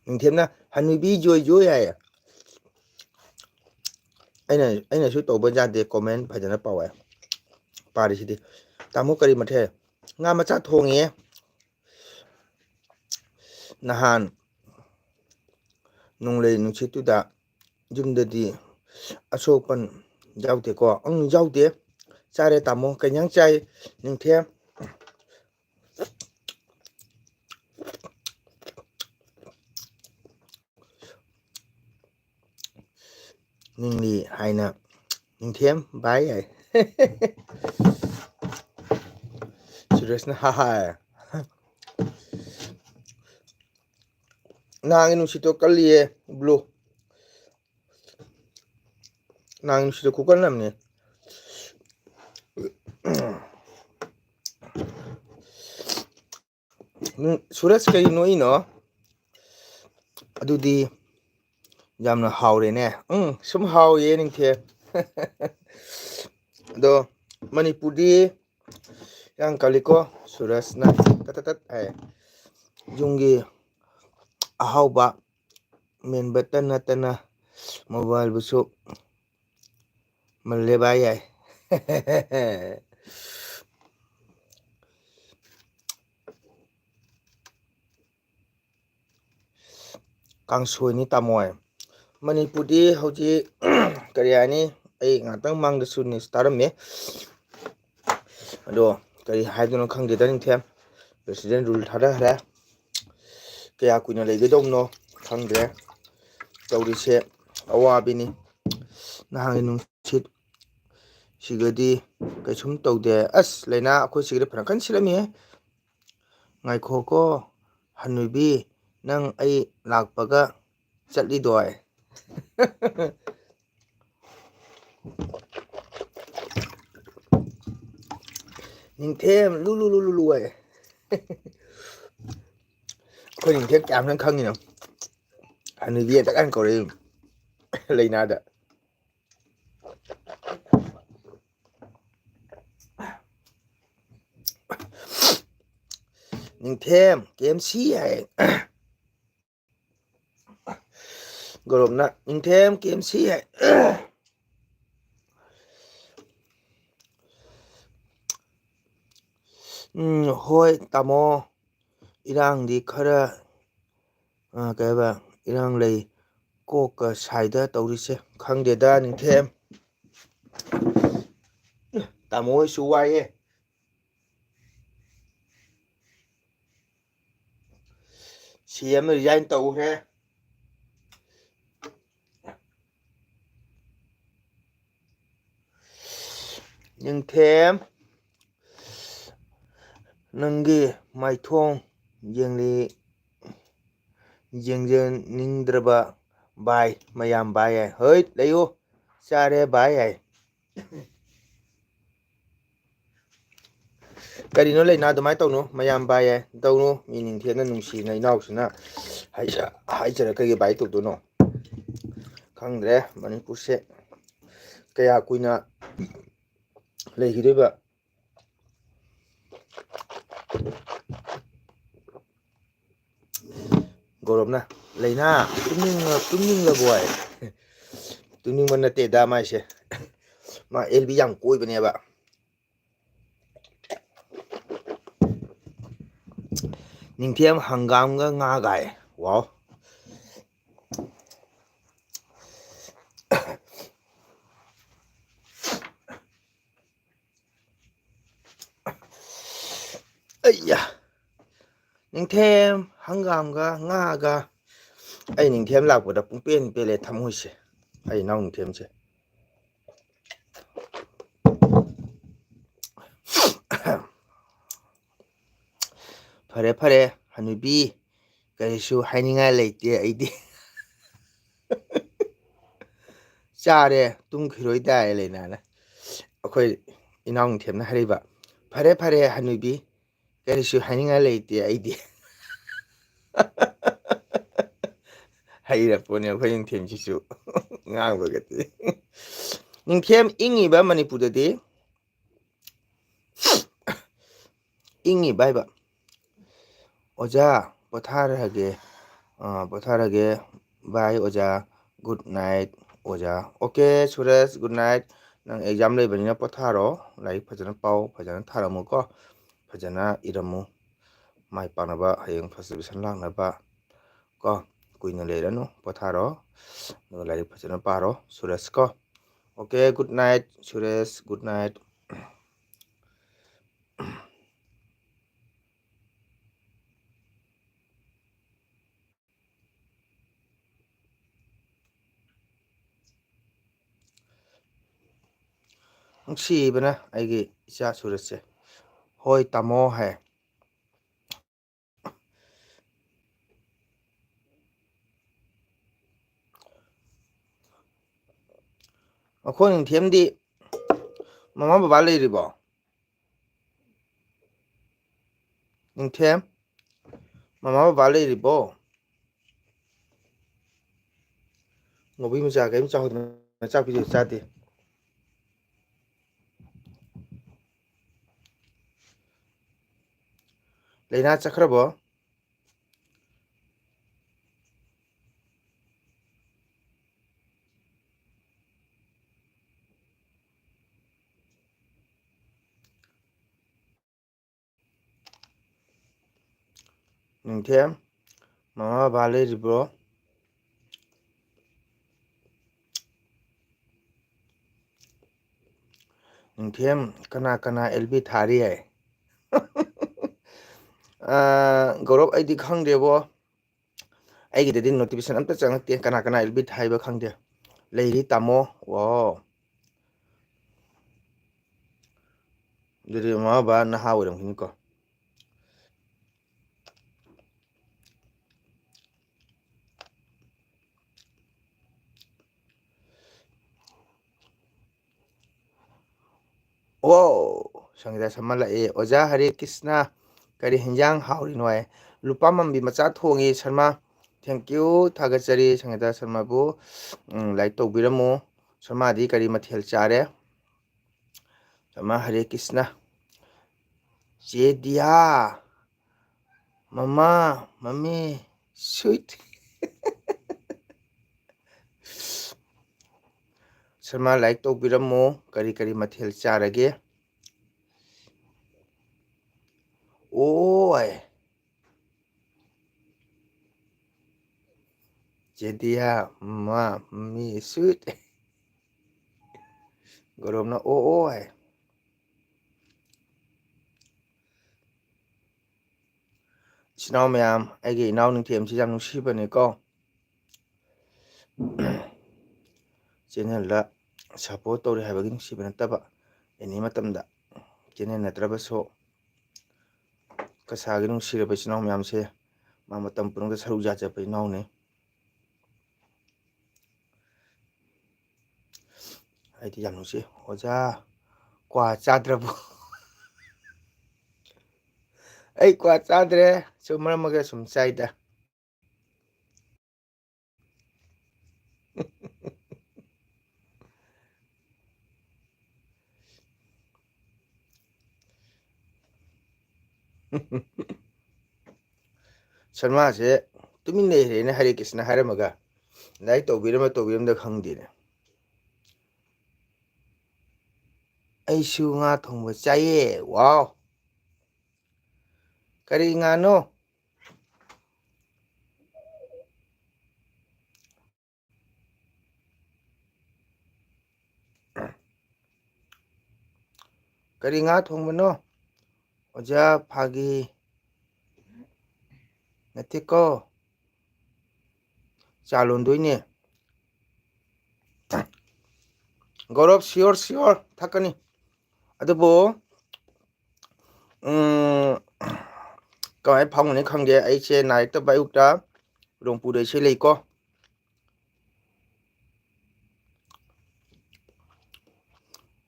ꯅꯤꯡꯊꯦꯝꯅ "ꯍꯅꯨꯕꯤ ꯌꯣꯏ ꯌꯣꯏ" ꯍꯥꯏꯌꯦ꯫ ꯑꯩꯅ, ꯑꯩꯅꯁꯨ ꯇꯧꯕ ꯌꯥꯗꯦ, comment ꯐꯖꯅ ꯄꯥꯎ ꯍꯥꯏ꯫ ꯄꯥꯔꯤꯁꯤꯗꯤ꯫ ꯇꯥꯃꯣ ꯀꯔꯤ ꯃꯊꯦꯜ? ꯉꯥ ꯃꯆꯥ ꯊꯣꯡꯉꯦ꯫ ꯅꯍꯥꯟ ꯅꯣꯡꯂꯩ ꯅꯨꯡꯁꯤꯠꯇꯨꯗ ꯌꯨꯝꯗꯗꯤ ꯑꯁꯣꯛ ꯑꯄꯟ ꯌꯥꯎꯗꯦꯀꯣ? ꯎꯝ, ꯌꯥꯎꯗꯦ꯫ ꯆꯥꯔꯦ ꯇꯥꯃꯣ꯫ ꯀꯩ ꯏꯟꯖꯥꯡ ꯆꯥꯏ ꯅꯤꯡꯊꯦꯝ? ꯅꯤꯡꯂꯤ ꯍꯥꯏꯅ ꯅꯤꯡꯊꯦꯝ ꯚꯥꯏ ꯍꯥꯏ꯫ ꯁꯨꯔꯦꯁꯅ ꯍꯥ ꯍꯥꯏ꯫ ꯅꯍꯥꯟꯒꯤ ꯅꯨꯡꯁꯤꯠꯇꯣ ꯀꯜꯂꯤꯌꯦ, Blue꯫ ꯅꯍꯥꯟꯒꯤ ꯅꯨꯡꯁꯤꯠꯇꯣ ꯈꯨꯀꯟ ꯑꯃꯅꯤ꯫ ꯎꯝ, ꯁꯨꯔꯖ, ꯀꯩ ꯅꯣꯛꯏꯅꯣ? ꯑꯗꯨꯗꯤ ꯌꯥꯝꯅ ꯍꯥꯎꯔꯦꯅꯦ꯫ ꯎꯝ, ꯁꯨꯝ ꯍꯥꯎꯌꯦ, ꯅꯤꯡꯊꯦꯝ꯫ ꯑꯗꯣ ꯃꯅꯤꯄꯨꯔꯗꯤ ꯌꯥꯝ ꯀꯜꯂꯤꯀꯣ, ꯁꯨꯔꯖꯅ ꯇꯠ ꯇꯠ ꯇꯠ ꯍꯥꯏ꯫ ꯌꯨꯝꯒꯤ ꯑꯍꯥꯎꯕ ꯃꯦꯟꯕꯇ ꯅꯠꯇꯅ mobileꯕꯨꯁꯨ ꯃꯜꯂꯦ ꯚꯥꯏ ꯌꯥꯏ꯫ ꯀꯥꯡꯁꯣꯏꯅꯤ ꯇꯥꯃꯣ꯫ ꯃꯅꯤꯄꯨꯔꯗꯤ ꯍꯧꯖꯤꯛ ꯀꯔꯤ ꯍꯥꯏꯅꯤ, ꯑꯩ ꯉꯥꯛꯇꯪ ꯃꯃꯥꯡꯗꯁꯨ news ꯇꯥꯔꯝꯃꯦ꯫ ꯑꯗꯣ ꯀꯔꯤ ꯍꯥꯏꯗꯣꯏꯅꯣ ꯈꯪꯗꯦꯗ, ꯅꯤꯡꯊꯦꯝ꯫ President rule ꯊꯥꯗꯈ꯭ꯔꯦ꯫ ꯀꯌꯥ ꯀꯨꯏꯅ ꯂꯩꯒꯗꯧꯕꯅꯣ ꯈꯪꯗ꯭ꯔꯦ꯫ ꯇꯧꯔꯤꯁꯦ ꯑꯋꯥꯕꯤꯅꯤ꯫ ꯅꯍꯥꯟꯒꯤ ꯅꯨꯡꯁꯤꯠ ꯁꯤꯒꯗꯤ ꯀꯩꯁꯨꯝ ꯇꯧꯗꯦ꯫ ꯑꯁ, ꯂꯥꯏꯅꯥ ꯑꯩꯈꯣꯏ ꯁꯤꯒꯗꯤ ꯐꯅ ꯀꯟꯅ ꯁꯤꯠꯂꯝꯃꯤꯍꯦ꯫ ꯉꯥꯏꯈꯣꯀꯣ, ꯍꯅꯨꯕꯤ, ꯅꯪ ꯑꯩ ꯂꯥꯛꯄꯒ ꯆꯠꯂꯤꯗꯣꯏ꯫ ꯅꯤꯡꯊꯦꯝ ꯂꯨ ꯂꯨ ꯂꯨ ꯂꯨ ꯂꯨ ꯍꯥꯏ꯫ ꯑꯩꯈꯣꯏ ꯅꯤꯡꯊꯦꯝ ꯀꯌꯥꯝ ꯈꯪꯉꯤꯅꯣ? ꯍꯅꯨꯕꯤ ꯍꯦꯛꯇ ꯀꯥꯏꯅ ꯀꯧꯔꯛꯏ ꯂꯥꯏꯅꯥꯗ꯫ ꯅꯤꯡꯊꯦꯝ, K M C ꯍꯥꯏ꯫ ꯒꯧꯔꯕꯅ, "ꯅꯤꯡꯊꯦꯝ, K M C ꯍꯥꯏ꯫" ꯎꯝ, ꯍꯣꯏ, ꯇꯥꯃꯣ꯫ ꯏꯔꯥꯡꯗꯤ ꯈꯔ, ꯑ, ꯀꯩ ꯍꯥꯏꯕ, ꯏꯔꯥꯡ ꯂꯩ꯫ ꯀꯣꯛꯀ ꯁꯥꯏꯗ ꯇꯧꯔꯤꯁꯦ꯫ ꯈꯪꯗꯦꯗ, ꯅꯤꯡꯊꯦꯝ꯫ ꯇꯥꯃꯣ ꯍꯣꯏꯁꯨ ꯋꯥꯏꯌꯦ꯫ C M resign ꯇꯧꯈ꯭ꯔꯦ꯫ ꯅꯤꯡꯊꯦꯝ, ꯅꯪꯒꯤ ꯃꯥꯏꯊꯣꯡ ꯌꯦꯡꯂꯤ, ꯌꯦꯡꯖꯅꯤꯡꯗ꯭ꯔꯕ ꯚꯥꯏ, ꯃꯌꯥꯝ ꯚꯥꯏ ꯍꯥꯏ꯫ ꯍꯣꯏ, ꯂꯩꯌꯨ, ꯆꯥꯔꯦ ꯚꯥꯏ ꯍꯥꯏ꯫ ꯀꯔꯤꯅꯣ ꯂꯩꯅꯥ? ꯑꯗꯨꯃꯥꯏꯅ ꯇꯧꯅꯨ, ꯃꯌꯥꯝ ꯕꯥꯏ ꯌꯥꯏ ꯇꯧꯅꯨ꯫ ꯃꯤ ꯅꯤꯡꯊꯦꯝꯅ ꯅꯨꯡꯁꯤꯅ ꯏꯅꯥꯎꯁꯤꯅ ꯍꯥꯏꯖ-, ꯍꯥꯏꯖꯔ ꯀꯩꯒꯤ ꯕꯥꯏ ꯇꯧꯗꯣꯏꯅꯣ? ꯈꯪꯗ꯭ꯔꯦ ꯃꯅꯤꯄꯨꯔꯁꯦ ꯀꯌꯥ ꯀꯨꯏꯅ ꯂꯩꯈꯤꯗꯣꯏꯕ꯫ ꯒꯧꯔꯕꯅ, "ꯂꯩꯅꯥ, ꯇꯨꯝꯅꯤꯡꯉ-, ꯇꯨꯝꯅꯤꯡꯂꯕꯣ?" ꯍꯥꯏ꯫ ꯇꯨꯝꯅꯤꯡꯕ ꯅꯠꯇꯦꯗ ꯃꯥꯏꯁꯦ꯫ ꯃꯥ ꯑꯦꯜ ꯕꯤ ꯌꯥꯝ ꯀꯣꯏꯕꯅꯦꯕ꯫ ꯅꯤꯡꯊꯦꯝ ꯍꯪꯒꯥꯝꯒ ꯉꯥꯒ ꯍꯥꯏ꯫ ꯋꯥꯎ꯫ ꯑꯩꯌꯥ꯫ ꯅꯤꯡꯊꯦꯝ ꯍꯪꯒꯥꯝꯒ ꯉꯥꯒ꯫ ꯑꯩ ꯅꯤꯡꯊꯦꯝ ꯂꯥꯛꯄꯗ ꯄꯨꯡꯄꯦꯟ ꯄꯦꯜꯂꯦ ꯊꯃꯣꯏꯁꯦ꯫ ꯑꯩ ꯏꯅꯥꯎ ꯅꯤꯡꯊꯦꯝꯁꯦ꯫ ꯐꯔꯦ, ꯐꯔꯦ, ꯍꯅꯨꯕꯤ, ꯀꯔꯤꯁꯨ ꯍꯥꯏꯅꯤꯡꯉꯥꯏ ꯂꯩꯇꯦ ꯑꯩꯗꯤ꯫ "ꯆꯥꯔꯦ, ꯇꯨꯝꯈꯤꯔꯣꯏ ꯇꯥꯏ" ꯂꯩꯅꯥꯅ꯫ ꯑꯩꯈꯣꯏ ꯏꯅꯥꯎ ꯅꯤꯡꯊꯦꯝꯅ ꯍꯥꯏꯔꯛꯏꯕ, "ꯐꯔꯦ, ꯐꯔꯦ, ꯍꯅꯨꯕꯤ, ꯀꯔꯤꯁꯨ ꯍꯥꯏꯅꯤꯡꯉꯥꯏ ꯂꯩꯇꯦ ꯑꯩꯗꯤ"꯫ ꯍꯩꯔꯄꯣꯠꯅꯦ ꯑꯩꯈꯣꯏ ꯅꯤꯡꯊꯦꯝꯁꯤꯁꯨ ꯉꯥꯡꯕꯒꯗꯤ꯫ ꯅꯤꯡꯊꯦꯝ ꯏꯪꯉꯤꯕ ꯃꯅꯤꯄꯨꯔꯗꯗꯤ ꯏꯪꯉꯤꯕ ꯍꯥꯏꯕ꯫ "ꯑꯣꯖꯥ, ꯄꯣꯊꯥꯔꯒꯦ, ꯑ, ꯄꯣꯊꯥꯔꯒꯦ꯫ Bye ꯑꯣꯖꯥ꯫ Good night ꯑꯣꯖꯥ꯫" Okay Suresh, good night꯫ ꯅꯪ exam ꯂꯩꯕꯅꯤꯅ ꯄꯣꯊꯥꯔꯣ꯫ ꯂꯥꯏꯔꯤꯛ ꯐꯖꯅ ꯄꯥꯎ, ꯐꯖꯅ ꯊꯥꯔꯝꯃꯨꯀꯣ꯫ ꯐꯖꯅ ꯏꯔꯝꯃꯨ꯫ ꯃꯥꯏ ꯄꯥꯛꯅꯕ, ꯍꯌꯦꯡ first division ꯂꯥꯛꯅꯕ ꯀꯣ꯫ ꯀꯨꯏꯅ ꯂꯩꯔꯅꯨ, ꯄꯣꯊꯥꯔꯣ꯫ ꯑꯗꯨꯒ ꯂꯥꯏꯔꯤꯛ ꯐꯖꯅ ꯄꯥꯔꯣ ꯁꯨꯔꯦꯁ ꯀꯣ꯫ Okay, good night Suresh, good night꯫ ꯅꯨꯡꯁꯤꯕꯅ ꯑꯩꯒꯤ ꯏꯆꯥ ꯁꯨꯔꯦꯁꯁꯦ꯫ "ꯍꯣꯏ ꯇꯥꯃꯣ" ꯍꯥꯏ꯫ ꯑꯩꯈꯣꯏ ꯅꯤꯡꯊꯦꯝꯗꯤ ꯃꯃꯥ ꯕꯕꯥ ꯂꯩꯔꯤꯕꯣ? ꯅꯤꯡꯊꯦꯝ, ꯃꯃꯥ ꯕꯕꯥ ꯂꯩꯔꯤꯕꯣ? ꯉꯧꯕꯤ ꯃꯆꯥ ꯀꯔꯤꯝ ꯆꯥꯍꯧꯗꯅ ꯆꯥꯛ ꯄꯤꯖ ꯆꯥꯗꯦ꯫ ꯂꯩꯅꯥ ꯆꯠꯈ꯭ꯔꯕꯣ? ꯅꯤꯡꯊꯦꯝ, ꯃꯃꯥ ꯕꯕꯥ ꯂꯩꯔꯤꯕ꯭ꯔꯣ? ꯅꯤꯡꯊꯦꯝ, ꯀꯅꯥ ꯀꯅꯥ ꯑꯦꯜ ꯕꯤ ꯊꯥꯔꯤ ꯍꯥꯏ? ꯑꯥ, ꯒꯧꯔꯕ, ꯑꯩꯗꯤ ꯈꯪꯗꯦꯕꯣ꯫ ꯑꯩꯒꯤꯗꯗꯤ ꯅꯣꯇꯤꯐꯤꯀꯦꯁꯟ ꯑꯝꯇ ꯆꯪꯉꯛꯇꯦ꯫ ꯀꯅꯥ ꯀꯅꯥ ꯑꯦꯜ ꯕꯤ ꯊꯥꯏꯕ ꯈꯪꯗꯦ꯫ ꯂꯩꯔꯤ ꯇꯥꯃꯣ꯫ ꯋꯥꯎ꯫ ꯑꯗꯨꯗꯤ ꯃꯃꯥ ꯕꯕꯥ ꯅꯍꯥ ꯑꯣꯏꯔꯝꯈꯤꯅꯤꯀꯣ꯫ ꯑꯣ, ꯁꯪꯒꯤꯇꯥ ꯁꯔꯃ ꯂꯥꯛꯑꯦ꯫ "ꯑꯣꯖꯥ ꯍꯔꯦ ꯀ꯭ꯔꯤꯁꯅ, ꯀꯔꯤ ꯍꯤꯟꯖꯥꯡ ꯍꯥꯎꯔꯤꯅꯣ?" ꯍꯥꯏ꯫ ꯂꯨꯄꯥ ꯃꯝꯕꯤ ꯃꯆꯥ ꯊꯣꯡꯉꯤ ꯁꯔꯃ꯫ Thank you, ꯊꯥꯒꯠꯆꯔꯤ ꯁꯪꯒꯤꯇꯥ ꯁꯔꯃꯕꯨ꯫ ꯎꯝ, like ꯇꯧꯕꯤꯔꯝꯃꯨ꯫ ꯁꯔꯃꯗꯤ ꯀꯔꯤ ꯃꯊꯦꯜ ꯆꯥꯔꯦ? ꯁꯔꯃ, ꯍꯔꯦ ꯀ꯭ꯔꯤꯁꯅ꯫ ꯆꯦ ꯗꯤꯌꯥ, ꯃꯃꯥ, ꯃꯃꯤ, sweet꯫ ꯁꯔꯃ, like ꯇꯧꯕꯤꯔꯝꯃꯨ꯫ ꯀꯔꯤ ꯀꯔꯤ ꯃꯊꯦꯜ ꯆꯥꯔꯒꯦ? ꯑꯣ, ꯍꯥꯏ꯫ ꯆꯦ ꯗꯤꯌꯥ, ꯃꯃꯥ, ꯃꯃꯤ, sweet꯫ ꯒꯧꯔꯕꯅ ꯑꯣ ꯑꯣ ꯍꯥꯏ꯫ ꯏꯆꯤꯟ ꯏꯅꯥꯎ ꯃꯌꯥꯝ, ꯑꯩꯒꯤ ꯏꯅꯥꯎ ꯅꯤꯡꯊꯦꯝꯁꯤ ꯌꯥꯝ ꯅꯨꯡꯁꯤꯕꯅꯤꯀꯣ꯫ ꯆꯦꯅꯦꯜꯗ support ꯇꯧꯔꯤ ꯍꯥꯏꯕꯒꯤ ꯅꯨꯡꯁꯤꯕ ꯅꯠꯇꯕ, ꯑꯦꯅꯤ ꯃꯇꯝꯗ ꯆꯦꯅꯦꯜ ꯅꯠꯇ꯭ꯔꯕꯁꯨ ꯀꯁꯥꯒꯤ ꯅꯨꯡꯁꯤꯔꯕ ꯏꯆꯤꯟ ꯏꯅꯥꯎ ꯃꯌꯥꯝꯁꯦ ꯃꯥ ꯃꯇꯝ ꯄꯨꯝꯅꯃꯛꯇ ꯁꯔꯨꯛ ꯌꯥꯖꯕ ꯏꯅꯥꯎꯅꯤ꯫ ꯑꯩꯗꯤ ꯌꯥꯝ ꯅꯨꯡꯁꯤ꯫ "ꯑꯣꯖꯥ, ꯀ꯭ꯋꯥ ꯆꯥꯗ꯭ꯔꯕꯣ?" ꯑꯩ ꯀ꯭ꯋꯥ ꯆꯥꯗ꯭ꯔꯦ, ꯁꯨꯝ ꯃꯔꯛ ꯃꯔꯛꯇ ꯁꯨꯝ ꯆꯥꯏꯗ꯫ ꯁꯜꯃꯥꯁꯦ ꯇꯨꯃꯤꯟ ꯂꯩꯈ꯭ꯔꯦꯅꯦ, ꯍꯔꯦ ꯀ꯭ꯔꯤꯁꯅ ꯍꯥꯏꯔꯝꯃꯒ꯫ ꯂꯥꯏꯛ ꯇꯧꯕꯤꯔꯝꯕ ꯇꯧꯕꯤꯔꯝꯗ ꯈꯪꯗꯦꯅꯦ꯫ ꯑꯩꯁꯨ ꯉꯥ ꯊꯣꯡꯕ ꯆꯥꯏꯌꯦ꯫ ꯋꯥꯎ! ꯀꯔꯤ ꯉꯥꯅꯣ? ꯀꯔꯤ ꯉꯥ ꯊꯣꯡꯕꯅꯣ? ꯑꯣꯖꯥ, ꯐꯥꯒꯤ ꯅꯠꯇꯦꯀꯣ꯫ ꯆꯥ ꯂꯣꯟꯗꯣꯏꯅꯦ꯫ ꯒꯧꯔꯕ, sure, sure, ꯊꯛꯀꯅꯤ꯫ ꯑꯗꯨꯕꯨ, ꯎꯝ, ꯀꯃꯥꯏꯅ ꯐꯪꯒꯅꯤ ꯈꯪꯗꯦ꯫ ꯑꯩꯁꯦ ꯅꯥꯏꯠꯇ, ꯑꯌꯨꯛꯇ ꯔꯣꯡꯄꯨꯗ ꯏꯁꯩ ꯂꯩꯀꯣ꯫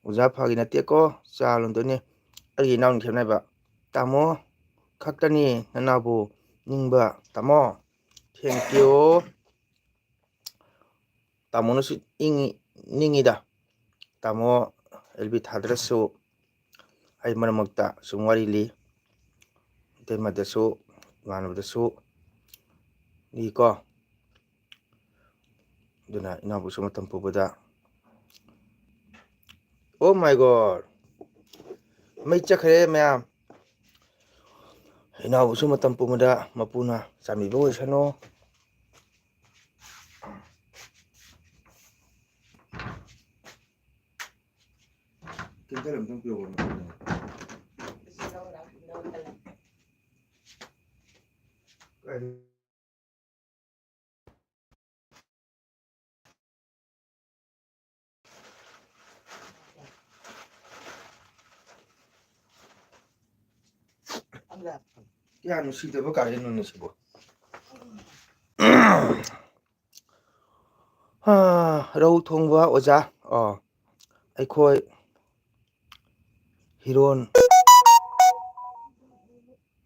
ꯑꯣꯖꯥ, ꯐꯥꯒꯤ ꯅꯠꯇꯦꯀꯣ, ꯆꯥ ꯂꯣꯟꯗꯣꯏꯅꯦ꯫ ꯑꯩꯒꯤ ꯏꯅꯥꯎꯅ ꯈꯦꯠꯅꯕ꯫ ꯇꯥꯃꯣ ꯈꯛꯇꯅꯤ ꯅꯅꯥꯎꯕꯨ ꯅꯤꯡꯕ, ꯇꯥꯃꯣ꯫ Thank you꯫ ꯇꯥꯃꯣꯅꯁꯨ ꯏꯪꯉꯤ, ꯅꯤꯡꯉꯤꯗ꯫ ꯇꯥꯃꯣ ꯑꯦꯜ ꯕꯤ ꯊꯥꯗ꯭ꯔꯁꯨ ꯑꯩ ꯃꯔꯛ ꯃꯔꯛꯇ ꯁꯨꯝ ꯋꯥꯔꯤ ꯂꯤ꯫ ꯏꯇꯩꯃꯗꯁꯨ, ꯏꯃꯥꯟꯅꯕꯗꯁꯨ ꯂꯤꯀꯣ꯫ ꯑꯗꯨꯅ ꯏꯅꯥꯎꯕꯨꯁꯨ ꯃꯇꯝ ꯄꯨꯕꯗ, oh my God, ꯃꯩ ꯆꯠꯈ꯭ꯔꯦ ꯃꯌꯥꯝ꯫ ꯏꯅꯥꯎꯕꯨꯁꯨ ꯃꯇꯝ ꯄꯨꯕꯗ ꯃꯄꯨꯅ ꯆꯥꯟꯕꯤꯕ ꯑꯣꯏꯁꯅꯨ꯫ Candle ꯑꯝꯇꯪ ꯄꯤꯔꯛꯑꯣ꯫ ꯀꯥꯏꯗ? ꯀꯌꯥ ꯅꯨꯡꯁꯤꯗꯕ ꯒꯥꯔꯤꯅꯣꯅꯦ ꯁꯤꯕꯣ? ꯍꯥ, ꯔꯧ ꯊꯣꯡꯕ ꯑꯣꯖꯥ꯫ ꯑꯣ, ꯑꯩꯈꯣꯏ ꯍꯤꯔꯣꯟ꯫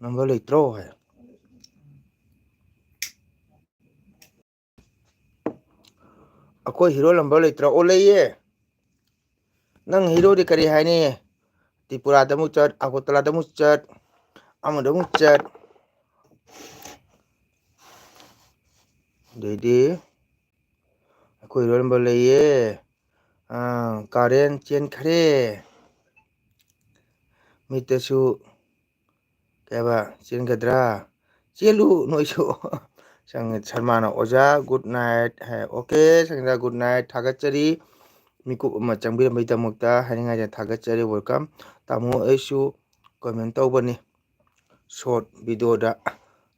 ꯅꯝꯕꯔ ꯂꯩꯇ꯭ꯔꯣ ꯍꯥꯏ꯫ ꯑꯩꯈꯣꯏ ꯍꯤꯔꯣ ꯅꯝꯕꯔ ꯂꯩꯇ꯭ꯔꯣ? ꯑꯣ, ꯂꯩꯌꯦ꯫ ꯅꯪ ꯍꯤꯔꯣꯗꯤ ꯀꯔꯤ ꯍꯥꯏꯅꯤ? ꯇ꯭ꯔꯤꯄꯨꯔꯥꯗ ꯑꯃꯨꯛ ꯆꯠ, ꯑꯒꯣꯇꯂꯥꯗ ꯑꯃꯨꯛ ꯆꯠ, ꯑꯃꯗ ꯑꯃꯨꯛ ꯆꯠ꯫ ꯑꯗꯩꯗꯤ ꯑꯩꯈꯣꯏ ꯍꯤꯔꯣ ꯅꯝꯕꯔ ꯂꯩꯌꯦ꯫ ꯑꯥ, ꯀꯥꯔꯦꯟ ꯆꯦꯟꯈ꯭ꯔꯦ꯫ ꯃꯤꯠꯇꯁꯨ ꯀꯩ ꯍꯥꯏꯕ, ꯆꯦꯟꯒꯗ꯭ꯔꯥ? ꯆꯦꯜꯂꯨ ꯅꯣꯏꯁꯨ꯫ ꯁꯪ-, ꯁꯔꯃꯥꯅ, "ꯑꯣꯖꯥ, good night" ꯍꯥꯏ꯫ Okay, Sangita, good night꯫ ꯊꯥꯒꯠꯆꯔꯤ꯫ ꯃꯤꯀꯨꯞ ꯑꯃ ꯆꯪꯕꯤꯔꯝꯕꯒꯤꯗꯃꯛꯇ ꯍꯥꯏꯅꯤꯡꯉꯥꯏꯗ ꯊꯥꯒꯠꯆꯔꯤ꯫ Welcome꯫ ꯇꯥꯃꯣ, ꯑꯩꯁꯨ comment ꯇꯧꯕꯅꯤ short videoꯗ꯫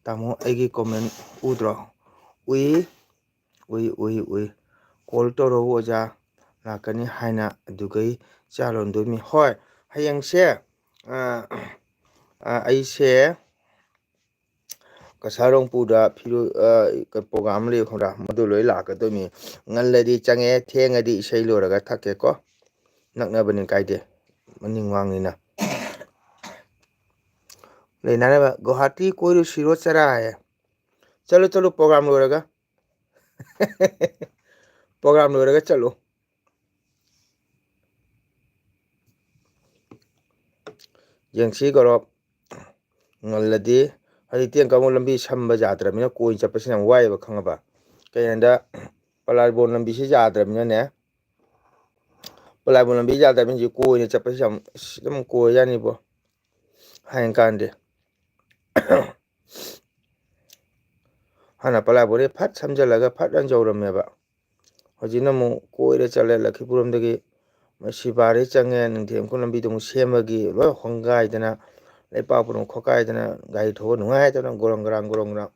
ꯇꯥꯃꯣ, ꯑꯩꯒꯤ comment ꯎꯗ꯭ꯔꯣ? ꯎꯏ, ꯎꯏ, ꯎꯏ, ꯎꯏ꯫ Call ꯇꯧꯔꯛꯎ ꯑꯣꯖꯥ, ꯂꯥꯛꯀꯅꯤ ꯍꯥꯏꯅ, ꯑꯗꯨꯒꯩ ꯆꯥ ꯂꯣꯟꯗꯣꯏꯅꯤ꯫ ꯍꯣꯏ, ꯍꯌꯦꯡꯁꯦ, ꯑ, ꯑ, ꯑꯩꯁꯦ ꯀꯁꯥꯔꯣꯡꯄꯨꯗ ꯐꯤꯔꯣ-, ꯑ, ꯀ-, program ꯑꯃ ꯂꯩ ꯈꯪꯕ꯭ꯔꯥ? ꯃꯗꯨ ꯂꯣꯏ ꯂꯥꯛꯀꯗꯣꯏꯅꯤ꯫ ꯉꯜꯂꯗꯤ ꯆꯪꯉꯦ, ꯊꯦꯡꯉꯗꯤ ꯏꯁꯩ ꯂꯣꯏꯔꯒ ꯊꯛꯀꯦꯀꯣ꯫ ꯅꯛꯅꯕꯅꯤ, ꯀꯥꯏꯗꯦ, ꯃꯅꯤꯡ ꯋꯥꯡꯅꯤꯅ꯫ ꯂꯩꯅꯥꯅꯕ, "ꯒꯨꯋꯥꯍꯥꯇꯤ ꯀꯣꯏꯔꯨꯁꯤꯔꯣ ꯆꯔꯥ" ꯍꯥꯏꯌꯦ꯫ ꯆꯠꯂꯨ, ꯆꯠꯂꯨ, program ꯂꯣꯏꯔꯒ꯫ Program ꯂꯣꯏꯔꯒ ꯆꯠꯂꯨ꯫ ꯌꯦꯡꯁꯤ ꯒꯧꯔꯕ, ꯉꯜꯂꯗꯤ꯫ ꯍꯧꯖꯤꯛꯇꯤ ꯑꯃꯨꯛ ꯂꯝꯕꯤ ꯁꯝꯕ ꯌꯥꯗ꯭ꯔꯕꯅꯤꯅ ꯀꯣꯏ ꯆꯠꯄꯁꯤꯅ ꯌꯥꯝ ꯋꯥꯏꯑꯦꯕ, ꯈꯪꯉꯕ? ꯀꯩꯒꯤꯅꯣꯗ ꯄꯂꯥꯏꯕꯣꯟ ꯂꯝꯕꯤꯁꯤ ꯌꯥꯗ꯭ꯔꯕꯅꯤꯅꯅꯦ, ꯄꯂꯥꯏꯕꯣꯟ ꯂꯝꯕꯤ ꯌꯥꯗ꯭ꯔꯕꯅꯤꯅ ꯍꯧꯖꯤꯛ ꯀꯣꯏꯅ ꯆꯠꯄꯁꯤ ꯌꯥꯝ, ꯑꯁ, ꯑꯗꯨꯝ ꯀꯣꯏ ꯌꯥꯅꯤꯕꯣ꯫ ꯍꯌꯦꯡꯀꯥꯟꯗꯤ ꯍꯥꯟꯅ ꯄꯂꯥꯏꯕꯣꯟꯗꯩ ꯐꯠ ꯁꯝꯖꯜꯂꯒ ꯐꯠ ꯍꯥꯏꯅ ꯌꯧꯔꯝꯃꯦꯕ꯫ ꯍꯧꯖꯤꯛꯅ ꯑꯃꯨꯛ ꯀꯣꯏꯔ ꯆꯠꯂꯦ ꯂꯛꯈꯤꯄꯨꯔ ꯂꯣꯝꯗꯒꯤ, ꯁꯤꯕꯥꯔꯗꯩ ꯆꯪꯉꯦ, ꯅꯤꯡꯊꯦꯝꯈꯨꯜ ꯂꯝꯕꯤꯗꯣ ꯑꯃꯨꯛ ꯁꯦꯝꯕꯒꯤ ꯂꯣꯏ ꯍꯣꯡꯒꯥꯏꯗꯅ, ꯂꯩꯄꯥꯛ ꯄꯨꯝꯅꯃꯛ ꯈꯣꯠꯀꯥꯏꯗꯅ, ꯒꯥꯔꯤ ꯊꯧꯕ ꯅꯨꯡꯉꯥꯏꯇꯗꯅ ꯒꯣꯔꯣꯡ ꯒꯔꯥꯡ, ꯒꯣꯔꯣꯡ ꯒꯔꯥꯡ꯫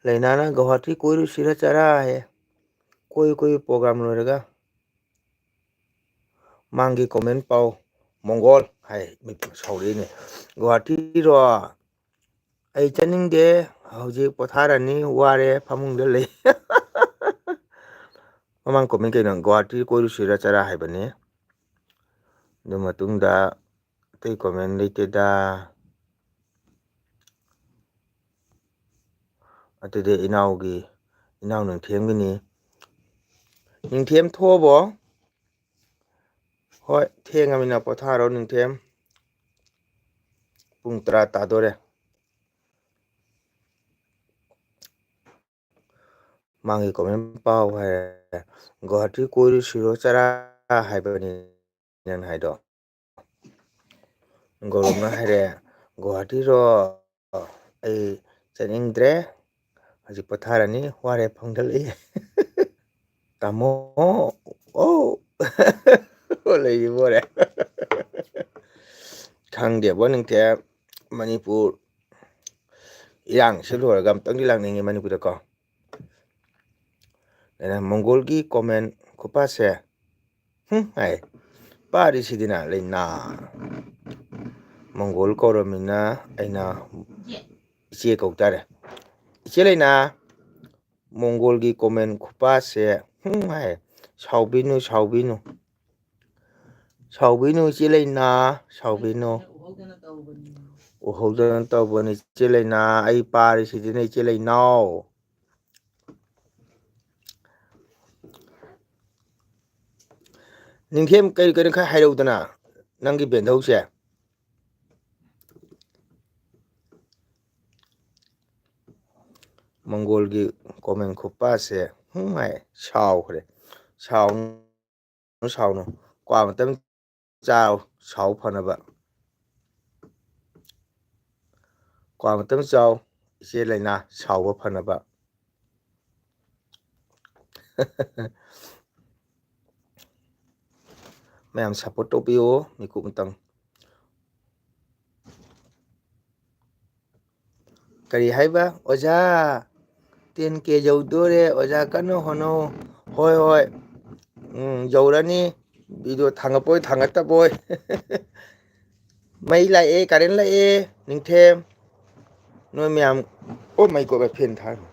ꯂꯩꯅꯥꯅ "ꯒꯧꯍꯥꯇꯤ ꯀꯣꯏꯔꯨꯁꯤꯔ ꯆꯔꯥ" ꯍꯥꯏꯌꯦ꯫ ꯀꯣꯏꯌꯨ, ꯀꯣꯏꯌꯨ, program ꯂꯣꯏꯔꯒ꯫ ꯃꯥꯡꯒꯤ comment ꯄꯥꯎ, "ꯃꯣꯡꯒꯣꯜ" ꯍꯥꯏ, ꯃꯤ ꯁꯥꯎꯔꯛꯏꯅꯦ꯫ "ꯒꯧꯍꯥꯇꯤꯔꯣ? ꯑꯩ ꯆꯠꯅꯤꯡꯗꯦ, ꯍꯧꯖꯤꯛ ꯄꯣꯊꯥꯔꯅꯤ, ꯋꯥꯔꯦ, ꯐꯃꯨꯡꯗ ꯂꯩ"꯫ ꯃꯃꯥꯡ comment ꯀꯩꯅꯣ, "ꯒꯧꯍꯥꯇꯤ ꯀꯣꯏꯔꯨꯁꯤꯔ ꯆꯔꯥ" ꯍꯥꯏꯕꯅꯤ꯫ ꯑꯗꯨ ꯃꯇꯨꯡꯗ ꯑꯇꯩ comment ꯂꯩꯇꯦꯗ꯫ ꯑꯗꯨꯗꯤ ꯏꯅꯥꯎꯒꯤ, ꯏꯅꯥꯎ ꯅꯤꯡꯊꯦꯝꯒꯤꯅꯤ꯫ ꯅꯤꯡꯊꯦꯝ ꯊꯣꯛꯑꯕꯣ? ꯍꯣꯏ, ꯊꯦꯡꯉꯃꯤꯅ ꯄꯣꯊꯥꯔꯣ ꯅꯤꯡꯊꯦꯝ꯫ ꯄꯨꯡ ꯇꯔꯥ ꯇꯥꯗꯣꯔꯦ꯫ ꯃꯥꯒꯤ comment ꯄꯥꯎ ꯍꯥꯏꯔꯦ, "ꯒꯨꯋꯥꯍꯥꯇꯤ ꯀꯣꯏꯔꯨꯁꯤꯔꯣ ꯆꯔꯥ?" ꯍꯥꯏꯕꯅꯤ ꯅꯪ ꯍꯥꯏꯗꯣ꯫ ꯒꯧꯔꯕꯅ ꯍꯥꯏꯔꯦ, "ꯒꯨꯋꯥꯍꯥꯇꯤꯔꯣ? ꯑꯩ ꯆꯠꯅꯤꯡꯗ꯭ꯔꯦ, ꯍꯧꯖꯤꯛ ꯄꯣꯊꯥꯔꯅꯤ, ꯋꯥꯔꯦ, ꯐꯪꯗ ꯂꯩ꯫" ꯇꯥꯃꯣ, ꯑꯣ, ꯂꯩꯔꯤꯕꯣꯔꯦ꯫ ꯈꯪꯗꯦꯕꯣ, ꯅꯤꯡꯊꯦꯝ, ꯃꯅꯤꯄꯨꯔ ꯏꯔꯥꯡꯁꯤ ꯂꯣꯏꯔꯒ ꯑꯝꯇꯪꯗꯤ ꯂꯥꯛꯅꯤꯡꯉꯤ ꯃꯅꯤꯄꯨꯔꯗꯀꯣ꯫ ꯑꯗꯨꯅ ꯃꯪꯒꯣꯜꯒꯤ comment ꯈꯨꯄꯥꯁꯦ, ꯍꯨꯝ, ꯍꯥꯏ, ꯄꯥꯔꯤꯁꯤꯗꯤꯅ ꯂꯩꯅꯥ꯫ ꯃꯪꯒꯣꯜ ꯀꯧꯔꯃꯤꯅ ꯑꯩꯅ ꯏꯆꯦ ꯀꯧ ꯇꯥꯔꯦ꯫ ꯏꯆꯦ ꯂꯩꯅꯥ, ꯃꯪꯒꯣꯜꯒꯤ comment ꯈꯨꯄꯥꯁꯦ, ꯍꯨꯝ, ꯍꯥꯏ, ꯁꯥꯎꯕꯤꯅꯨ, ꯁꯥꯎꯕꯤꯅꯨ꯫ ꯁꯥꯎꯕꯤꯅꯨ, ꯏꯆꯦ ꯂꯩꯅꯥ, ꯁꯥꯎꯕꯤꯅꯨ꯫ ꯎꯍꯧꯗꯅ ꯇꯧꯕꯅꯤ, ꯏꯆꯦ ꯂꯩꯅꯥ꯫ ꯑꯩ ꯄꯥꯔꯤꯁꯤꯗꯤꯅ, ꯏꯆꯦ ꯂꯩꯅꯥꯎ꯫ ꯅꯤꯡꯊꯦꯝ, ꯀꯔꯤ ꯀꯔꯤꯅꯣ ꯈꯔ ꯍꯥꯏꯔꯛꯎꯗꯅ, ꯅꯪꯒꯤ ꯕꯦꯟꯙꯧꯁꯦ꯫ ꯃꯪꯒꯣꯜꯒꯤ comment ꯈꯨꯄꯥꯁꯦ, ꯍꯨꯝ ꯍꯥꯏ, ꯁꯥꯎꯈ꯭ꯔꯦ꯫ ꯁꯥꯎꯅꯨ, ꯁꯥꯎꯅꯨ꯫ ꯀ꯭ꯋꯥ ꯑꯃꯇꯪ ꯆꯥꯎ, ꯁꯥꯎ ꯐꯅꯕ꯫ ꯀ꯭ꯋꯥ ꯑꯃꯇꯪ ꯆꯥꯎ, ꯏꯆꯦ ꯂꯩꯅꯥ, ꯁꯥꯎꯕ ꯐꯅꯕ꯫ ꯃꯌꯥꯝ support ꯇꯧꯕꯤꯌꯣ, ꯃꯤꯀꯨꯞ ꯑꯃꯇꯪ꯫ ꯀꯔꯤ ꯍꯥꯏꯕ? ꯑꯣꯖꯥ, ten K ꯌꯧꯗꯣꯔꯦ꯫ ꯑꯣꯖꯥ, ꯀꯟꯅ ꯍꯣꯠꯅꯧ꯫ ꯍꯣꯏ, ꯍꯣꯏ꯫ ꯎꯝ, ꯌꯧꯔꯅꯤ꯫ Video ꯊꯥꯡꯒꯠꯄꯣꯏ, ꯊꯥꯡꯒꯠꯇꯕꯣꯏ꯫ ꯃꯩ ꯂꯥꯛꯑꯦ, current ꯂꯥꯛꯑꯦ, ꯅꯤꯡꯊꯦꯝ꯫ ꯅꯣꯏ ꯃꯌꯥꯝ, oh my God, fan ꯊꯥꯔꯝꯃꯦ꯫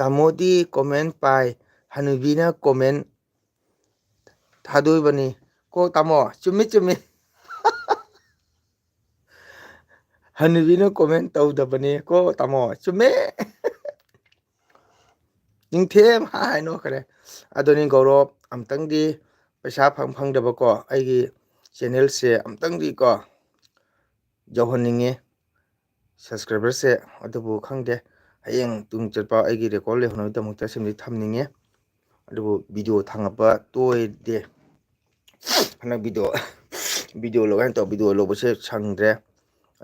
ꯇꯥꯃꯣꯗꯤ comment ꯄꯥꯏ, ꯍꯅꯨꯕꯤꯅ comment ꯊꯥꯗꯣꯏꯕꯅꯤ꯫ ꯀꯣ ꯇꯥꯃꯣ, ꯆꯨꯝꯃꯤ, ꯆꯨꯝꯃꯤ꯫ ꯍꯅꯨꯕꯤꯅ comment ꯇꯧꯗꯕꯅꯤ꯫ ꯀꯣ ꯇꯥꯃꯣ, ꯆꯨꯝꯃꯦ꯫ ꯅꯤꯡꯊꯦꯝ ꯍꯥꯏꯅꯣꯈ꯭ꯔꯦ꯫ ꯑꯗꯨꯅꯤ ꯒꯧꯔꯣꯞ, ꯑꯝꯇꯪꯗꯤ ꯄꯩꯁꯥ ꯐꯪ ꯐꯪꯗꯕꯀꯣ, ꯑꯩꯒꯤ channelꯁꯦ ꯑꯝꯇꯪꯗꯤ ꯀꯣ ꯌꯧꯍꯟꯅꯤꯡꯉꯤ subscriberꯁꯦ꯫ ꯑꯗꯨꯕꯨ ꯈꯪꯗꯦ, ꯍꯌꯦꯡ ꯇꯨꯡ ꯆꯠꯄ ꯑꯩꯒꯤ record ꯂꯩꯍꯧꯅꯕꯒꯤꯗꯃꯛꯇ ꯁꯤꯃꯗꯤ ꯊꯝꯅꯤꯡꯉꯦ꯫ ꯑꯗꯨꯕꯨ video ꯊꯥꯡꯒꯠꯄ ꯇꯣꯏꯗꯦ꯫ ꯍꯟꯗꯛ video, video ꯂꯧꯒꯦ ꯍꯥꯏꯅ ꯇꯧ, video ꯂꯧꯕꯁꯦ ꯁꯪꯗ꯭ꯔꯦ꯫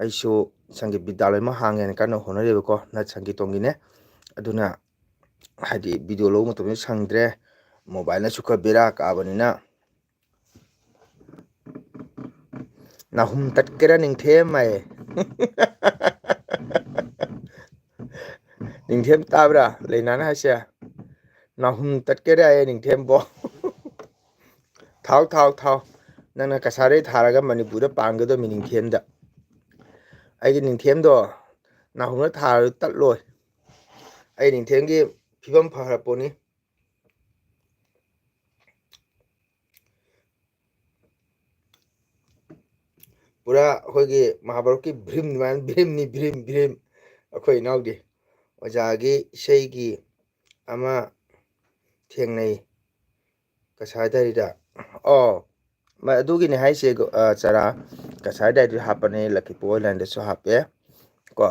ꯑꯩꯁꯨ ꯁꯪꯒꯤꯠ ꯕꯤꯗ꯭ꯌꯥꯂꯣꯏ ꯑꯃ ꯍꯥꯡꯒꯦꯅ ꯀꯟꯅ ꯍꯣꯠꯅꯔꯤꯕꯀꯣ, ꯅꯠ ꯁꯪꯒꯤꯠꯇꯣꯟꯒꯤꯅꯦ꯫ ꯑꯗꯨꯅ ꯍꯥꯏꯗꯤ video ꯂꯧꯕ ꯃꯇꯝꯗ ꯁꯪꯗ꯭ꯔꯦ, mobileꯅꯁꯨ ꯈꯔ ꯕꯦꯔꯥ ꯀꯥꯕꯅꯤꯅ꯫ ꯅꯥꯍꯨꯝ ꯇꯠꯀꯦꯔꯥ ꯅꯤꯡꯊꯦꯝ ꯍꯥꯏꯌꯦ꯫ ꯅꯤꯡꯊꯦꯝ ꯇꯥꯕ꯭ꯔꯥ ꯂꯩꯅꯥꯅ ꯍꯥꯏꯁꯦ? ꯅꯥꯍꯨꯝ ꯇꯠꯀꯦꯔꯥ ꯍꯥꯏꯌꯦ ꯅꯤꯡꯊꯦꯝꯕꯣ꯫ ꯊꯥꯎ, ꯊꯥꯎ, ꯊꯥꯎ꯫ ꯅꯪꯅ ꯀꯁꯥꯔꯩ ꯊꯥꯔꯒ ꯃꯅꯤꯄꯨꯔꯗ ꯄꯥꯟꯒꯗꯕ ꯅꯤꯡꯊꯦꯝꯗ꯫ ꯑꯩꯒꯤ ꯅꯤꯡꯊꯦꯝꯗꯣ ꯅꯥꯍꯨꯝꯅ ꯊꯥꯔ ꯇꯠꯂꯣꯏ꯫ ꯑꯩ ꯅꯤꯡꯊꯦꯝꯒꯤ ꯐꯤꯕꯝ ꯐꯔꯄꯣꯠꯅꯤ꯫ ꯄꯨꯔꯥ ꯑꯩꯈꯣꯏꯒꯤ ꯃꯍꯥꯚꯥꯔꯠꯀꯤ ꯚ꯭ꯔꯤꯝ ꯑꯗꯨꯃꯥꯏꯅ ꯚ꯭ꯔꯤꯝꯅꯤ, ꯚ꯭ꯔꯤꯝ, ꯚ꯭ꯔꯤꯝ꯫ ꯑꯩꯈꯣꯏ ꯏꯅꯥꯎꯗꯤ ꯑꯣꯖꯥꯒꯤ ꯏꯁꯩꯒꯤ ꯑꯃ ꯊꯦꯡꯅꯩ ꯀꯁꯥꯔ ꯗꯥꯏꯔꯤꯗ꯫ ꯑꯣ, ꯃ-, ꯑꯗꯨꯒꯤꯅꯦ ꯍꯥꯏꯁꯦ, ꯑ, ꯆꯔꯥ꯫ ꯀꯁꯥꯔ ꯗꯥꯏꯔꯤꯗ ꯍꯥꯞꯄꯅꯦ, ꯂꯛꯈꯤꯄꯨꯔ ꯑꯣꯟꯂꯥꯏꯟꯗꯁꯨ ꯍꯥꯞꯄꯦ ꯀꯣ꯫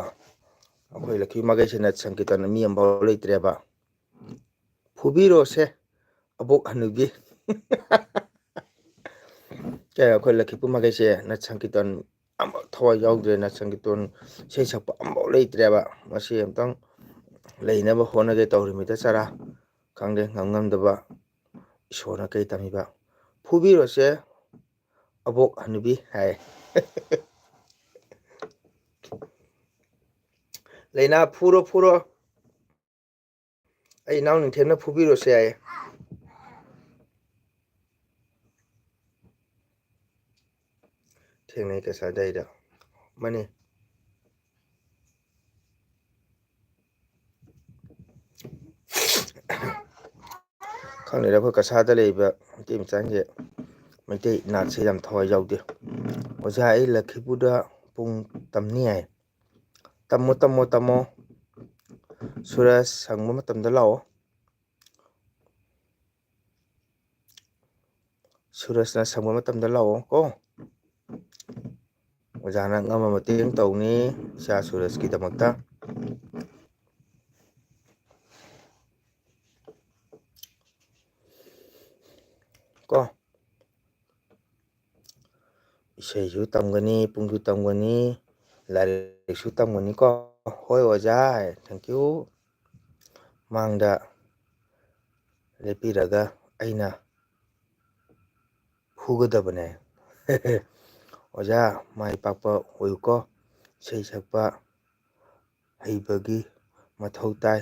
ꯑꯩꯈꯣꯏ ꯂꯛꯈꯤꯄꯨꯔ ꯃꯈꯩꯁꯤꯅ ꯁꯪꯀꯤꯔꯇꯟ ꯃꯤ ꯑꯃꯐꯥꯎ ꯂꯩꯇ꯭ꯔꯦꯕ꯫ ꯐꯨꯕꯤꯔꯣꯁꯦ ꯑꯕꯣꯛ ꯍꯅꯨꯕꯤ꯫ ꯀꯩ, ꯑꯩꯈꯣꯏ ꯂꯛꯈꯤꯄꯨꯔ ꯃꯈꯩꯁꯦ ꯅꯠ ꯁꯪꯀꯤꯔꯇꯟ ꯑꯃ ꯊꯋꯥꯏ ꯌꯥꯎꯗ꯭ꯔꯦ, ꯅꯠ ꯁꯪꯀꯤꯔꯇꯟ ꯏꯁꯩ ꯁꯛꯄ ꯑꯃꯐꯥꯎ ꯂꯩꯇ꯭ꯔꯦꯕ꯫ ꯃꯁꯤ ꯑꯝꯇꯪ ꯂꯩꯅꯕ ꯍꯣꯠꯅꯒꯦ ꯇꯧꯔꯤꯃꯤꯗ ꯆꯔꯥ꯫ ꯈꯪꯗꯦ, ꯉꯝ ꯉꯝꯗꯕ ꯏꯁꯣꯔꯅ ꯀꯩ ꯇꯝꯃꯤꯕ꯫ ꯐꯨꯕꯤꯔꯣꯁꯦ ꯑꯕꯣꯛ ꯍꯅꯨꯕꯤ ꯍꯥꯏ꯫ ꯂꯩꯅꯥ ꯐꯨꯔꯣ, ꯐꯨꯔꯣ꯫ ꯑꯩ ꯏꯅꯥꯎ ꯅꯤꯡꯊꯦꯝꯅ ꯐꯨꯕꯤꯔꯣꯁꯦ ꯍꯥꯏꯌꯦ꯫ ꯊꯦꯡꯅꯩ ꯀꯁꯥꯔ ꯗꯥꯏꯔꯤꯗ꯫ ꯃꯅꯤ꯫ ꯈꯪꯗꯦꯗ, ꯑꯩꯈꯣꯏ ꯀꯁꯥꯔꯗ ꯂꯩꯕ ꯃꯩꯇꯩ ꯃꯆꯥꯁꯤꯡꯁꯦ ꯃꯩꯇꯩ ꯅꯥꯠꯁꯦ ꯌꯥꯝ ꯊꯋꯥꯏ ꯌꯥꯎꯗꯦ꯫ "ꯑꯣꯖꯥ, ꯑꯩ ꯂꯈꯤꯄꯨꯔꯗ ꯄꯨꯡ ꯇꯝꯅꯤ ꯍꯥꯏ"꯫ "ꯇꯝꯃꯣ, ꯇꯝꯃꯣ, ꯇꯝꯃꯣ꯫ ꯁꯨꯔꯖ ꯁꯪꯕ ꯃꯇꯝꯗ ꯂꯥꯛꯑꯣ꯫ ꯁꯨꯔꯖꯅ ꯁꯪꯕ ꯃꯇꯝꯗ ꯂꯥꯛꯑꯣ ꯀꯣ꯫ ꯑꯣꯖꯥꯅ ꯉꯝꯕ ꯃꯇꯦꯡ ꯇꯧꯅꯤ ꯏꯆꯥ ꯁꯨꯔꯖꯀꯤꯗꯃꯛꯇ꯫ ꯀꯣ, ꯏꯁꯩꯁꯨ ꯇꯝꯒꯅꯤ, ꯄꯨꯡꯁꯨ ꯇꯝꯒꯅꯤ, ꯂꯥꯏꯔꯤꯛꯁꯨ ꯇꯝꯒꯅꯤꯀꯣ꯫ ꯍꯣꯏ ꯑꯣꯖꯥ, thank you꯫ ꯃꯥꯡꯗ ꯂꯦꯞꯄꯤꯔꯒ ꯑꯩꯅ ꯐꯨꯒꯗꯕꯅꯦ꯫ ꯑꯣꯖꯥ, ꯃꯥꯏ ꯄꯥꯛꯄ ꯑꯣꯏꯌꯨꯀꯣ꯫ ꯏꯁꯩ ꯁꯛꯄ ꯍꯩꯕꯒꯤ ꯃꯊꯧ ꯇꯥꯏ꯫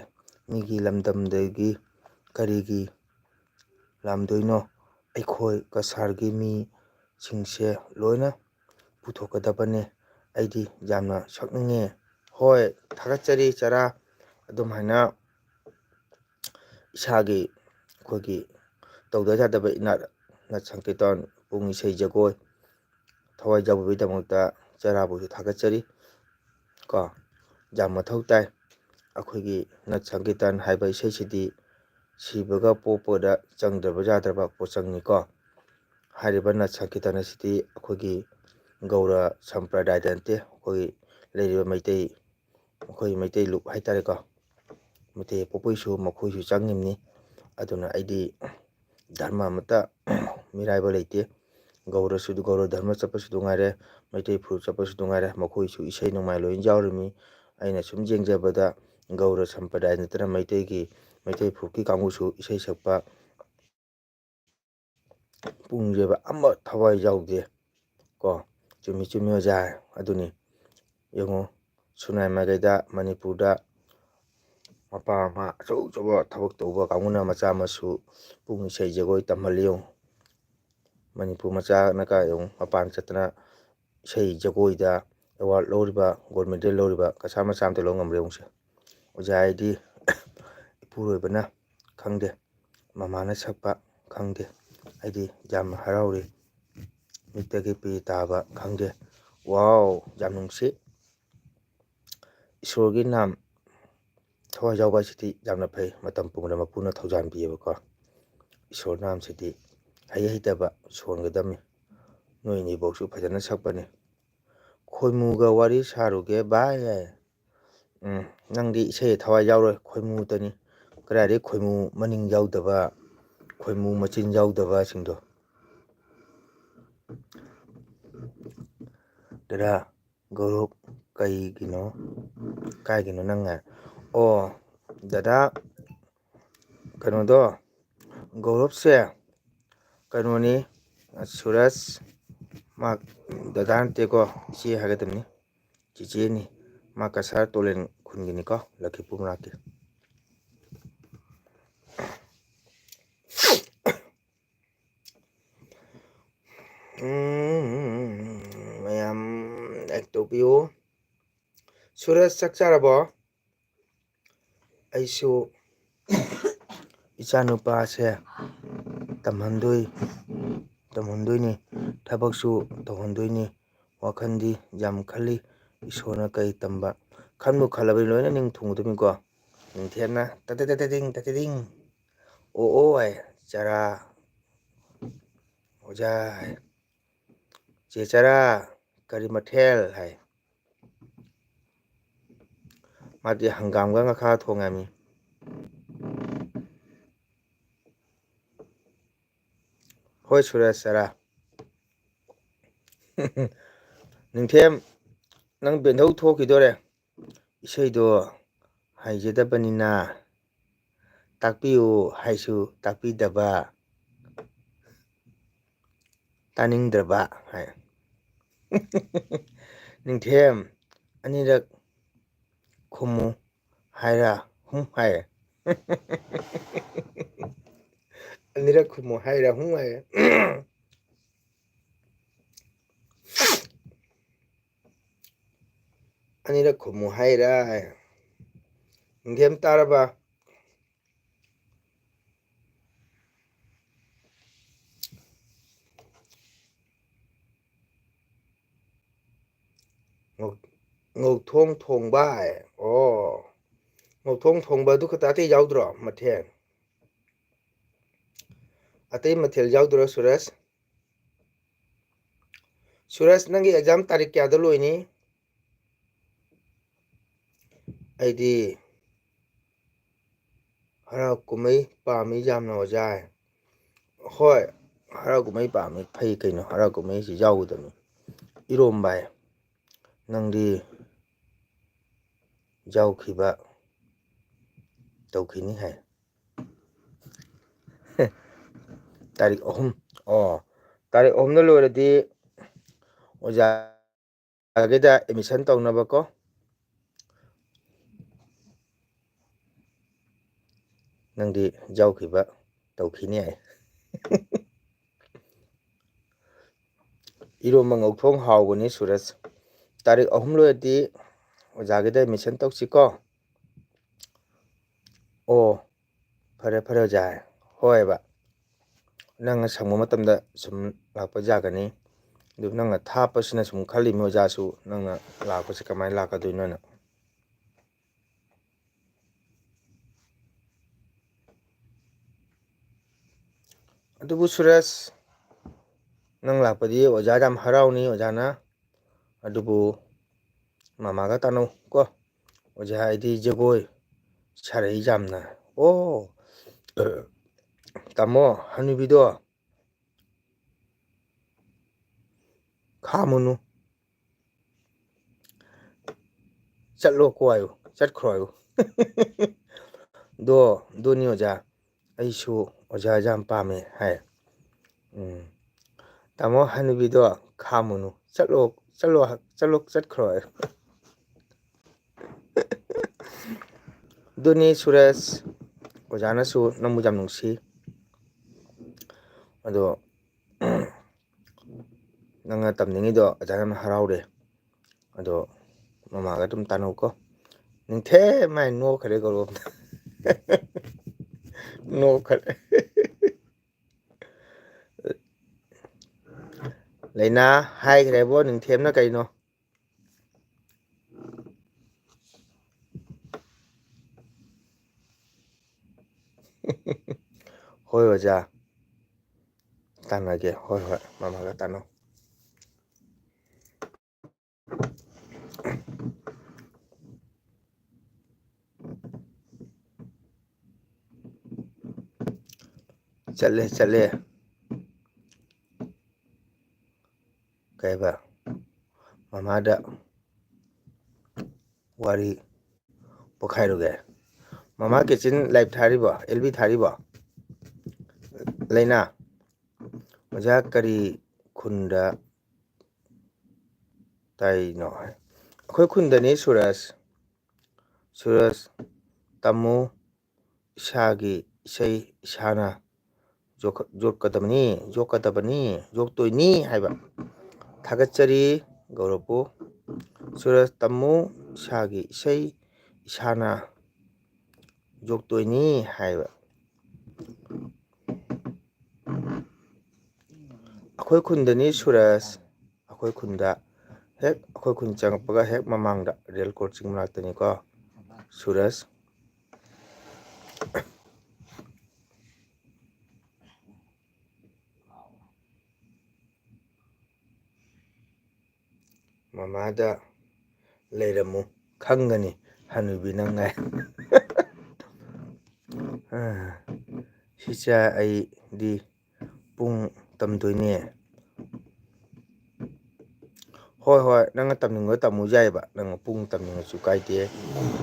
ꯃꯤꯒꯤ ꯂꯝꯗꯝꯗꯒꯤ ꯀꯔꯤꯒꯤ ꯂꯥꯝꯗꯣꯏꯅꯣ? ꯑꯩꯈꯣꯏ ꯀꯁꯥꯔꯒꯤ ꯃꯤꯁꯤꯡꯁꯦ ꯂꯣꯏꯅ ꯄꯨꯊꯣꯛꯀꯗꯕꯅꯦ꯫ ꯑꯩꯗꯤ ꯌꯥꯝꯅ ꯁꯛꯅꯤꯡꯉꯦ꯫ ꯍꯣꯏ, ꯊꯥꯒꯠꯆꯔꯤ ꯆꯔꯥ꯫ ꯑꯗꯨꯝꯍꯥꯏꯅ ꯏꯁꯥꯒꯤ, ꯑꯩꯈꯣꯏꯒꯤ ꯇꯧꯗ ꯌꯥꯗꯕ ꯏꯅꯥꯠ, ꯅꯥꯠ ꯁꯪꯀꯤꯔꯇꯟ, ꯄꯨꯡ ꯏꯁꯩ ꯖꯒꯣꯏ, ꯊꯋꯥꯏ ꯌꯥꯎꯕꯤꯕꯒꯤꯗꯃꯛꯇ ꯆꯔꯥꯕꯨꯁꯨ ꯊꯥꯒꯠꯆꯔꯤ꯫ ꯀꯣ, ꯌꯥꯝ ꯃꯊꯧ ꯇꯥꯏ꯫ ꯑꯩꯈꯣꯏꯒꯤ ꯅꯥꯠ ꯁꯪꯀꯤꯔꯇꯟ ꯍꯥꯏꯕ ꯏꯁꯩꯁꯤꯗꯤ ꯁꯤꯕꯒ ꯄꯣꯛꯄꯗ ꯆꯪꯗ꯭ꯔꯕ ꯌꯥꯗ꯭ꯔꯕ ꯄꯣꯠꯆꯪꯅꯤꯀꯣ꯫ ꯍꯥꯏꯔꯤꯕ ꯅꯥꯠ ꯁꯪꯀꯤꯔꯇꯟ ꯑꯁꯤꯗꯤ ꯑꯩꯈꯣꯏꯒꯤ ꯒꯧꯔ ꯁꯝꯄ꯭ꯔꯗꯥꯌꯗ ꯅꯠꯇꯦ, ꯑꯩꯈꯣꯏꯒꯤ ꯂꯩꯔꯤꯕ ꯃꯩꯇꯩ, ꯑꯩꯈꯣꯏ ꯃꯩꯇꯩ ꯂꯨꯞ ꯍꯥꯏꯇꯥꯔꯦꯀꯣ, ꯃꯩꯇꯩ ꯄꯣꯛꯄꯩꯁꯨ ꯃꯈꯣꯏꯁꯨ ꯆꯪꯉꯤꯕꯅꯤ꯫ ꯑꯗꯨꯅ ꯑꯩꯗꯤ ꯙꯔꯃ ꯑꯃꯠꯇ ꯃꯤꯔꯥꯏꯕ ꯂꯩꯇꯦ꯫ ꯒꯧꯔꯁꯨ, ꯒꯧꯔ ꯙꯔꯃ ꯆꯠꯄꯁꯨ ꯑꯗꯨ ꯉꯥꯏꯔꯦ, ꯃꯩꯇꯩ ꯐꯨꯔꯨꯞ ꯆꯠꯄꯁꯨ ꯑꯗꯨ ꯉꯥꯏꯔꯦ, ꯃꯈꯣꯏꯁꯨ ꯏꯁꯩ ꯅꯣꯡꯃꯥꯏ ꯂꯣꯏꯅ ꯌꯥꯎꯔꯤꯕꯅꯤ꯫ ꯑꯩꯅ ꯁꯨꯝ ꯌꯦꯡꯖꯕꯗ ꯒꯧꯔ ꯁꯝꯄ꯭ꯔꯗꯥꯌ ꯅꯠꯇꯅ ꯃꯩꯇꯩꯒꯤ, ꯃꯩꯇꯩ ꯐꯨꯔꯨꯞꯀꯤ ꯀꯥꯡꯕꯨꯁꯨ ꯏꯁꯩ ꯁꯛꯄ ꯄꯨꯡꯁꯦꯕ ꯑꯃ ꯊꯋꯥꯏ ꯌꯥꯎꯗꯦ꯫ ꯀꯣ, ꯆꯨꯝꯃꯤ, ꯆꯨꯝꯃꯤ ꯑꯣꯖꯥ, ꯑꯗꯨꯅꯤ꯫ ꯌꯦꯡꯉꯨ, ꯁꯨꯅꯥꯏ ꯃꯥꯏꯀꯩꯗ ꯃꯅꯤꯄꯨꯔꯗ ꯃꯄꯥ ꯃꯃꯥ ꯑꯆꯧ ꯑꯆꯧꯕ ꯊꯕꯛ ꯇꯧꯕ ꯀꯥꯡꯕꯨꯅ ꯃꯆꯥ ꯃꯁꯨ ꯄꯨꯡ ꯏꯁꯩ ꯖꯒꯣꯏ ꯇꯝꯍꯜꯂꯤ ꯌꯦꯡꯉꯨ꯫ ꯃꯅꯤꯄꯨꯔ ꯃꯆꯥꯅꯒ ꯌꯦꯡꯉꯨ, ꯃꯄꯥꯟ ꯆꯠꯇꯅ ꯏꯁꯩ ꯖꯒꯣꯏꯗ award ꯂꯧꯔꯤꯕ, gold medal ꯂꯧꯔꯤꯕ ꯀꯁꯥꯔ ꯃꯆꯥ ꯑꯝꯇ ꯂꯧ ꯉꯝꯕ꯭ꯔꯥ ꯌꯦꯡꯉꯨꯁꯦ꯫ ꯑꯣꯖꯥ ꯍꯥꯏꯗꯤ ꯏꯄꯨꯔꯣꯏꯕꯅ ꯈꯪꯗꯦ, ꯃꯃꯥꯅ ꯁꯛꯄ ꯈꯪꯗꯦ꯫ ꯑꯩꯗꯤ ꯌꯥꯝ ꯍꯔꯥꯎꯔꯤ꯫ ꯃꯤꯠꯇꯒꯤ ꯄꯤ ꯇꯥꯕ ꯈꯪꯗꯦ꯫ ꯋꯥꯎ, ꯌꯥꯝ ꯅꯨꯡꯁꯤ꯫ ꯏꯁꯣꯔꯒꯤ ꯅꯥꯝ ꯊꯋꯥꯏ ꯌꯥꯎꯕ ꯍꯥꯏꯁꯤꯗꯤ ꯌꯥꯝꯅ ꯐꯩ꯫ ꯃꯇꯝ ꯄꯨꯝꯕꯗ ꯃꯄꯨꯅ ꯊꯧꯖꯥꯟ ꯄꯤꯌꯦꯕꯀꯣ꯫ ꯏꯁꯣꯔ ꯅꯥꯝꯁꯤꯗꯤ ꯍꯩ ꯍꯩꯇꯕ ꯁꯣꯟꯒꯗꯝꯅꯤ꯫ ꯅꯣꯏ ꯑꯅꯤꯐꯧꯁꯨ ꯐꯖꯅ ꯁꯛꯄꯅꯤ꯫ "ꯈꯣꯏꯃꯨꯒ ꯋꯥꯔꯤ ꯁꯥꯔꯨꯒꯦ ꯚꯥꯏ" ꯍꯥꯏ꯫ ꯎꯝ, ꯅꯪꯗꯤ ꯏꯁꯩ ꯊꯋꯥꯏ ꯌꯥꯎꯔꯣꯏ, ꯈꯣꯏꯃꯨꯇꯅꯤ꯫ ꯀꯗꯥꯏꯗꯒꯤ ꯈꯣꯏꯃꯨ ꯃꯅꯤꯡ ꯌꯥꯎꯗꯕ, ꯈꯣꯏꯃꯨ ꯃꯆꯤꯟ ꯌꯥꯎꯗꯕꯁꯤꯡꯗꯣ꯫ ꯗꯗꯥ ꯒꯧꯔꯕ, ꯀꯩꯒꯤꯅꯣ, ꯀꯥꯏꯒꯤꯅꯣ ꯅꯪ ꯉꯥꯏ-, ꯑꯣ, ꯗꯗꯥ, ꯀꯩꯅꯣꯗꯣ, ꯒꯧꯔꯕꯁꯦ ꯀꯩꯅꯣꯅꯤ, ꯁꯨꯔꯖ, ꯃꯥ ꯗꯗꯥ ꯅꯠꯇꯦꯀꯣ, ꯏꯆꯦ ꯍꯥꯏꯒꯗꯕꯅꯤ, ꯆꯤꯆꯦꯅꯤ꯫ ꯃꯥ ꯀꯁꯥꯔ ꯇꯣꯂꯦꯟ ꯈꯨꯟꯒꯤꯅꯤꯀꯣ, ꯂꯛꯈꯤꯄꯨꯔ ꯃꯅꯥꯛꯀꯤ꯫ ꯎꯝ, ꯃꯌꯥꯝ ꯂꯥꯏꯛ ꯇꯧꯕꯤꯌꯨ꯫ ꯁꯨꯔꯖ, ꯆꯥꯛ ꯆꯥꯔꯕꯣ? ꯑꯩꯁꯨ ꯏꯆꯥꯅꯨꯄꯥꯁꯦ ꯇꯝꯍꯟꯗꯣꯏ, ꯇꯝꯍꯟꯗꯣꯏꯅꯤ, ꯊꯕꯛꯁꯨ ꯇꯧꯍꯟꯗꯣꯏꯅꯤ꯫ ꯋꯥꯈꯜꯗꯤ ꯌꯥꯝ ꯈꯜꯂꯤ, ꯏꯁꯣꯔꯅ ꯀꯩ ꯇꯝꯕ꯫ ꯈꯟꯕꯨ ꯈꯜꯂꯕꯗꯤ ꯂꯣꯏꯅ ꯅꯤꯡ ꯊꯨꯡꯒꯗꯕꯅꯤꯀꯣ꯫ ꯅꯤꯡꯊꯦꯝꯅ ꯇꯇꯇꯇꯇꯤꯡ ꯇꯇꯇꯤꯡ, "ꯑꯣ ꯑꯣ" ꯍꯥꯏ, "ꯆꯔꯥ", "ꯑꯣꯖꯥ" ꯍꯥꯏ, "ꯆꯦ ꯆꯔꯥ, ꯀꯔꯤ ꯃꯊꯦꯜ?" ꯍꯥꯏ꯫ ꯃꯥꯗꯤ ꯍꯪꯒꯥꯝꯒ ꯉꯥꯈꯥ ꯊꯣꯡꯉꯦ ꯍꯥꯏꯃꯤ꯫ ꯍꯣꯏ, ꯁꯨꯔꯖ ꯆꯔꯥ꯫ ꯅꯤꯡꯊꯦꯝ, ꯅꯪ ꯕꯦꯟꯙꯧ ꯊꯣꯛꯈꯤꯗꯣꯔꯦ꯫ ꯏꯁꯩꯗꯣ ꯍꯩꯖꯗꯕꯅꯤꯅ ꯇꯥꯛꯄꯤꯌꯨ ꯍꯥꯏꯁꯨ ꯇꯥꯛꯄꯤꯗꯕ, ꯇꯥꯅꯤꯡꯗ꯭ꯔꯕ ꯍꯥꯏ꯫ ꯅꯤꯡꯊꯦꯝ, ꯑꯅꯤꯔꯛ ꯈꯨꯝꯃꯨ ꯍꯥꯏꯔ ꯍꯨꯝ ꯍꯥꯏ꯫ ꯑꯅꯤꯔꯛ ꯈꯨꯝꯃꯨ ꯍꯥꯏꯔ ꯍꯨꯝ ꯍꯥꯏ꯫ ꯑꯅꯤꯔꯛ ꯈꯨꯝꯃꯨ ꯍꯥꯏꯔ ꯍꯥꯏ꯫ ꯅꯤꯡꯊꯦꯝ ꯇꯥꯔꯕ? ꯉꯧ-, ꯉꯧꯊꯣꯡ ꯊꯣꯡꯕ ꯍꯥꯏ꯫ ꯑꯣ, ꯉꯧꯊꯣꯡ ꯊꯣꯡꯕ ꯑꯗꯨ ꯈꯛꯇ, ꯑꯇꯩ ꯌꯥꯎꯗ꯭ꯔꯣ ꯃꯊꯦꯜ? ꯑꯇꯩ ꯃꯊꯦꯜ ꯌꯥꯎꯗ꯭ꯔꯣ, ꯁꯨꯔꯖ? ꯁꯨꯔꯖ, ꯅꯪꯒꯤ exam ꯇꯥꯔꯤꯛ ꯀꯌꯥꯗ ꯂꯣꯏꯅꯤ? ꯑꯩꯗꯤ ꯍꯔꯥꯎ ꯀꯨꯝꯍꯩ ꯄꯥꯝꯃꯤ ꯌꯥꯝꯅ, ꯑꯣꯖꯥ꯫ ꯍꯣꯏ, ꯍꯔꯥꯎ ꯀꯨꯝꯍꯩ ꯄꯥꯝꯃꯤ, ꯐꯩ ꯀꯩꯅꯣ, ꯍꯔꯥꯎ ꯀꯨꯝꯍꯩꯁꯤ ꯌꯥꯎꯒꯗꯕꯅꯤ꯫ ꯏꯔꯣꯝꯕ ꯍꯥꯏ, ꯅꯪꯗꯤ ꯌꯥꯎꯈꯤꯕ ꯇꯧꯈꯤꯅꯤ ꯍꯥꯏ꯫ ꯇꯥꯔꯤꯛ ꯑꯍꯨꯝ꯫ ꯑꯣ, ꯇꯥꯔꯤꯛ ꯑꯍꯨꯝꯗ ꯂꯣꯏꯔꯗꯤ ꯑꯣꯖꯥꯒꯤꯗ admission ꯇꯧꯅꯕꯀꯣ꯫ ꯅꯪꯗꯤ ꯌꯥꯎꯈꯤꯕ ꯇꯧꯈꯤꯅꯤ ꯍꯥꯏ꯫ ꯏꯔꯣꯝꯕ ꯉꯧꯊꯣꯡ ꯍꯥꯎꯕꯅꯤ, ꯁꯨꯔꯖ꯫ ꯇꯥꯔꯤꯛ ꯑꯍꯨꯝ ꯂꯣꯏꯔꯗꯤ ꯑꯣꯖꯥꯒꯤꯗ admission ꯇꯧꯁꯤꯀꯣ꯫ ꯑꯣ, ꯐꯔꯦ, ꯐꯔꯦ, ꯑꯣꯖꯥ꯫ ꯍꯣꯏꯕ꯫ ꯅꯪꯅ ꯁꯪꯕ ꯃꯇꯝꯗ ꯁꯨꯝ ꯂꯥꯛꯄ ꯌꯥꯒꯅꯤ꯫ ꯑꯗꯨ ꯅꯪꯅ ꯊꯥꯞꯄꯁꯤꯅ ꯁꯨꯝ ꯈꯜꯂꯤꯃꯤ, ꯑꯣꯖꯥꯁꯨ, ꯅꯪꯅ ꯂꯥꯛꯄꯁꯦ ꯀꯃꯥꯏꯅ ꯂꯥꯛꯀꯗꯣꯏꯅꯣꯅ꯫ ꯑꯗꯨꯕꯨ ꯁꯨꯔꯖ, ꯅꯪ ꯂꯥꯛꯄꯗꯤ ꯑꯣꯖꯥ ꯌꯥꯝ ꯍꯔꯥꯎꯅꯤ, ꯑꯣꯖꯥꯅ꯫ ꯑꯗꯨꯕꯨ ꯃꯃꯥꯒ ꯇꯥꯟꯅꯧ ꯀꯣ꯫ ꯑꯣꯖꯥ, ꯑꯩꯗꯤ ꯖꯒꯣꯏ ꯁꯥꯔꯛꯏ ꯌꯥꯝꯅ꯫ ꯑꯣ, ꯇꯥꯃꯣ, ꯍꯅꯨꯕꯤꯗꯣ ꯈꯥꯝꯃꯨꯅꯨ꯫ ꯆꯠꯂꯣ ꯀꯣ ꯍꯥꯏꯌꯨ, ꯆꯠꯈ꯭ꯔꯣ ꯍꯥꯏꯌꯨ꯫ ꯑꯗꯣ, ꯑꯗꯨꯅꯤ ꯑꯣꯖꯥ, ꯑꯩꯁꯨ ꯑꯣꯖꯥ ꯌꯥꯝ ꯄꯥꯝꯃꯦ ꯍꯥꯏ꯫ ꯎꯝ꯫ ꯇꯥꯃꯣ, ꯍꯅꯨꯕꯤꯗꯣ ꯈꯥꯝꯃꯨꯅꯨ, ꯆꯠꯂꯣ, ꯆꯠꯂꯣ, ꯆꯠꯂꯣ, ꯆꯠꯈ꯭ꯔꯣ ꯍꯥꯏꯌꯨ꯫ ꯑꯗꯨꯅꯤ ꯁꯨꯔꯖ, ꯑꯣꯖꯥꯅꯁꯨ ꯅꯪꯕꯨ ꯌꯥꯝ ꯅꯨꯡꯁꯤ꯫ ꯑꯗꯣ ꯅꯪꯅ ꯇꯝꯅꯤꯡꯉꯤꯗꯣ ꯑꯣꯖꯥ ꯌꯥꯝ ꯍꯔꯥꯎꯔꯦ꯫ ꯑꯗꯣ ꯃꯃꯥꯒ ꯑꯗꯨꯝ ꯇꯥꯟꯅꯧꯀꯣ꯫ ꯅꯤꯡꯊꯦꯝ ꯃꯥꯏ ꯅꯣꯛꯈ꯭ꯔꯦ ꯒꯧꯔꯣꯝꯗ꯫ ꯅꯣꯛꯈ꯭ꯔꯦ꯫ ꯂꯩꯅꯥ ꯍꯥꯏꯈ꯭ꯔꯦꯕꯣ, ꯅꯤꯡꯊꯦꯝꯅ ꯀꯩꯅꯣ? ꯍꯣꯏ ꯑꯣꯖꯥ, ꯇꯥꯟꯅꯒꯦ꯫ ꯍꯣꯏ, ꯍꯣꯏ, ꯃꯃꯥꯒ ꯇꯥꯟꯅꯧ꯫ ꯆꯠꯂꯦ, ꯆꯠꯂꯦ꯫ ꯀꯩꯕ? ꯃꯃꯥꯗ ꯋꯥꯔꯤ ꯄꯣꯛꯈꯥꯏꯔꯨꯒꯦ꯫ ꯃꯃꯥ ꯀꯤꯆꯟ ꯂꯥꯏꯚ ꯊꯥꯔꯤꯕꯣ? ꯑꯦꯜ ꯕꯤ ꯊꯥꯔꯤꯕꯣ? ꯂꯩꯅꯥ, ꯑꯣꯖꯥ ꯀꯔꯤ ꯈꯨꯟꯗ ꯇꯥꯏꯅꯣ? ꯑꯩꯈꯣꯏ ꯈꯨꯟꯗꯅꯤ ꯁꯨꯔꯖ꯫ ꯁꯨꯔꯖ, ꯇꯝꯃꯨ, ꯏꯁꯥꯒꯤ ꯏꯁꯩ ꯏꯁꯥꯅ ꯌꯣꯛꯀ-, ꯌꯣꯛꯀꯗꯕꯅꯤ, ꯌꯣꯛꯀꯗꯕꯅꯤ, ꯌꯣꯛꯇꯣꯏꯅꯤ ꯍꯥꯏꯕ꯫ ꯊꯥꯒꯠꯆꯔꯤ ꯒꯧꯔꯕꯄꯨ꯫ ꯁꯨꯔꯖ, ꯇꯝꯃꯨ, ꯏꯁꯥꯒꯤ ꯏꯁꯩ ꯏꯁꯥꯅ ꯌꯣꯛꯇꯣꯏꯅꯤ ꯍꯥꯏꯕ꯫ ꯑꯩꯈꯣꯏ ꯈꯨꯟꯗꯅꯤ ꯁꯨꯔꯖ, ꯑꯩꯈꯣꯏ ꯈꯨꯟꯗ, ꯍꯦꯛ ꯑꯩꯈꯣꯏ ꯈꯨꯟ ꯆꯪꯉꯛꯄꯒ ꯍꯦꯛ ꯃꯃꯥꯡꯗ ꯔꯦꯜ ꯀꯣꯔꯠ ꯆꯤꯡ ꯃꯅꯥꯛꯇꯅꯤꯀꯣ ꯁꯨꯔꯖ꯫ ꯃꯃꯥꯗ ꯂꯩꯔꯝꯃꯨ, ꯈꯪꯒꯅꯤ ꯍꯅꯨꯕꯤ ꯅꯪ ꯉꯥꯏ꯫ ꯑꯥ, ꯁꯤꯆꯥ, ꯑꯩꯗꯤ ꯄꯨꯡ ꯇꯝꯗꯣꯏꯅꯦ꯫ ꯍꯣꯏ, ꯍꯣꯏ, ꯅꯪꯅ ꯇꯝꯅꯤꯡꯕ ꯇꯝꯃꯨ ꯌꯥꯏꯑꯕ꯫ ꯅꯪꯅ ꯄꯨꯡ ꯇꯝꯅꯤꯡꯉꯁꯨ ꯀꯥꯏꯗꯦ,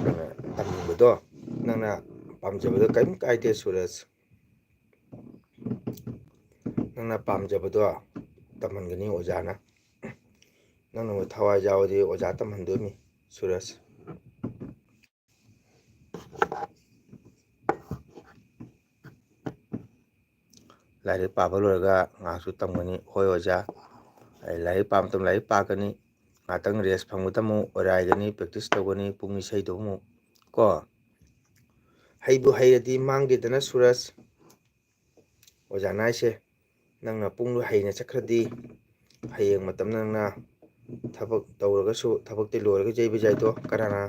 ꯅꯪꯅ ꯇꯝꯅꯤꯡꯕꯗꯣ, ꯅꯪꯅ ꯄꯥꯝꯖꯕꯗꯣ ꯀꯔꯤꯝ ꯀꯥꯏꯗꯦ ꯁꯨꯔꯖ꯫ ꯅꯪꯅ ꯄꯥꯝꯖꯕꯗꯣ ꯇꯝꯍꯟꯒꯅꯤ ꯑꯣꯖꯥꯅ꯫ ꯅꯪꯅ ꯊꯋꯥꯏ ꯌꯥꯎꯔꯗꯤ ꯑꯣꯖꯥ ꯇꯝꯍꯟꯗꯣꯏꯅꯤ ꯁꯨꯔꯖ꯫ ꯂꯥꯏꯔꯤꯛ ꯄꯥꯕ ꯂꯣꯏꯔꯒ ꯉꯥꯏꯍꯥꯛꯁꯨ ꯇꯝꯒꯅꯤ꯫ ꯍꯣꯏ ꯑꯣꯖꯥ, ꯑꯩ ꯂꯥꯏꯔꯤꯛ ꯄꯥꯕ ꯃꯇꯝ ꯂꯥꯏꯔꯤꯛ ꯄꯥꯒꯅꯤ, ꯉꯥꯏꯍꯥꯛꯇꯪ ꯔꯦꯁ ꯐꯪꯕꯗ ꯑꯃꯨꯛ ꯑꯣꯔꯥꯏꯒꯅꯤ, ꯄ꯭ꯔꯦꯛꯇꯤꯁ ꯇꯧꯒꯅꯤ, ꯄꯨꯡ ꯏꯁꯩꯗꯨ ꯑꯃꯨꯛ ꯀꯣ꯫ ꯍꯩꯕꯨ ꯍꯩꯔꯗꯤ ꯃꯥꯡꯗꯦꯗꯅ ꯁꯨꯔꯖ꯫ ꯑꯣꯖꯥꯅ ꯍꯥꯏꯁꯦ, ꯅꯪꯅ ꯄꯨꯡꯗꯣ ꯍꯩꯅ ꯆꯠꯈ꯭ꯔꯗꯤ ꯍꯌꯦꯡ ꯃꯇꯝꯗ ꯅꯪꯅ ꯊꯕꯛ ꯇꯧꯔꯒꯁꯨ, ꯊꯕꯛꯇꯤ ꯂꯣꯏꯔꯒ ꯌꯩꯕ ꯌꯥꯏꯗꯣ꯫ ꯀꯅꯥꯅ,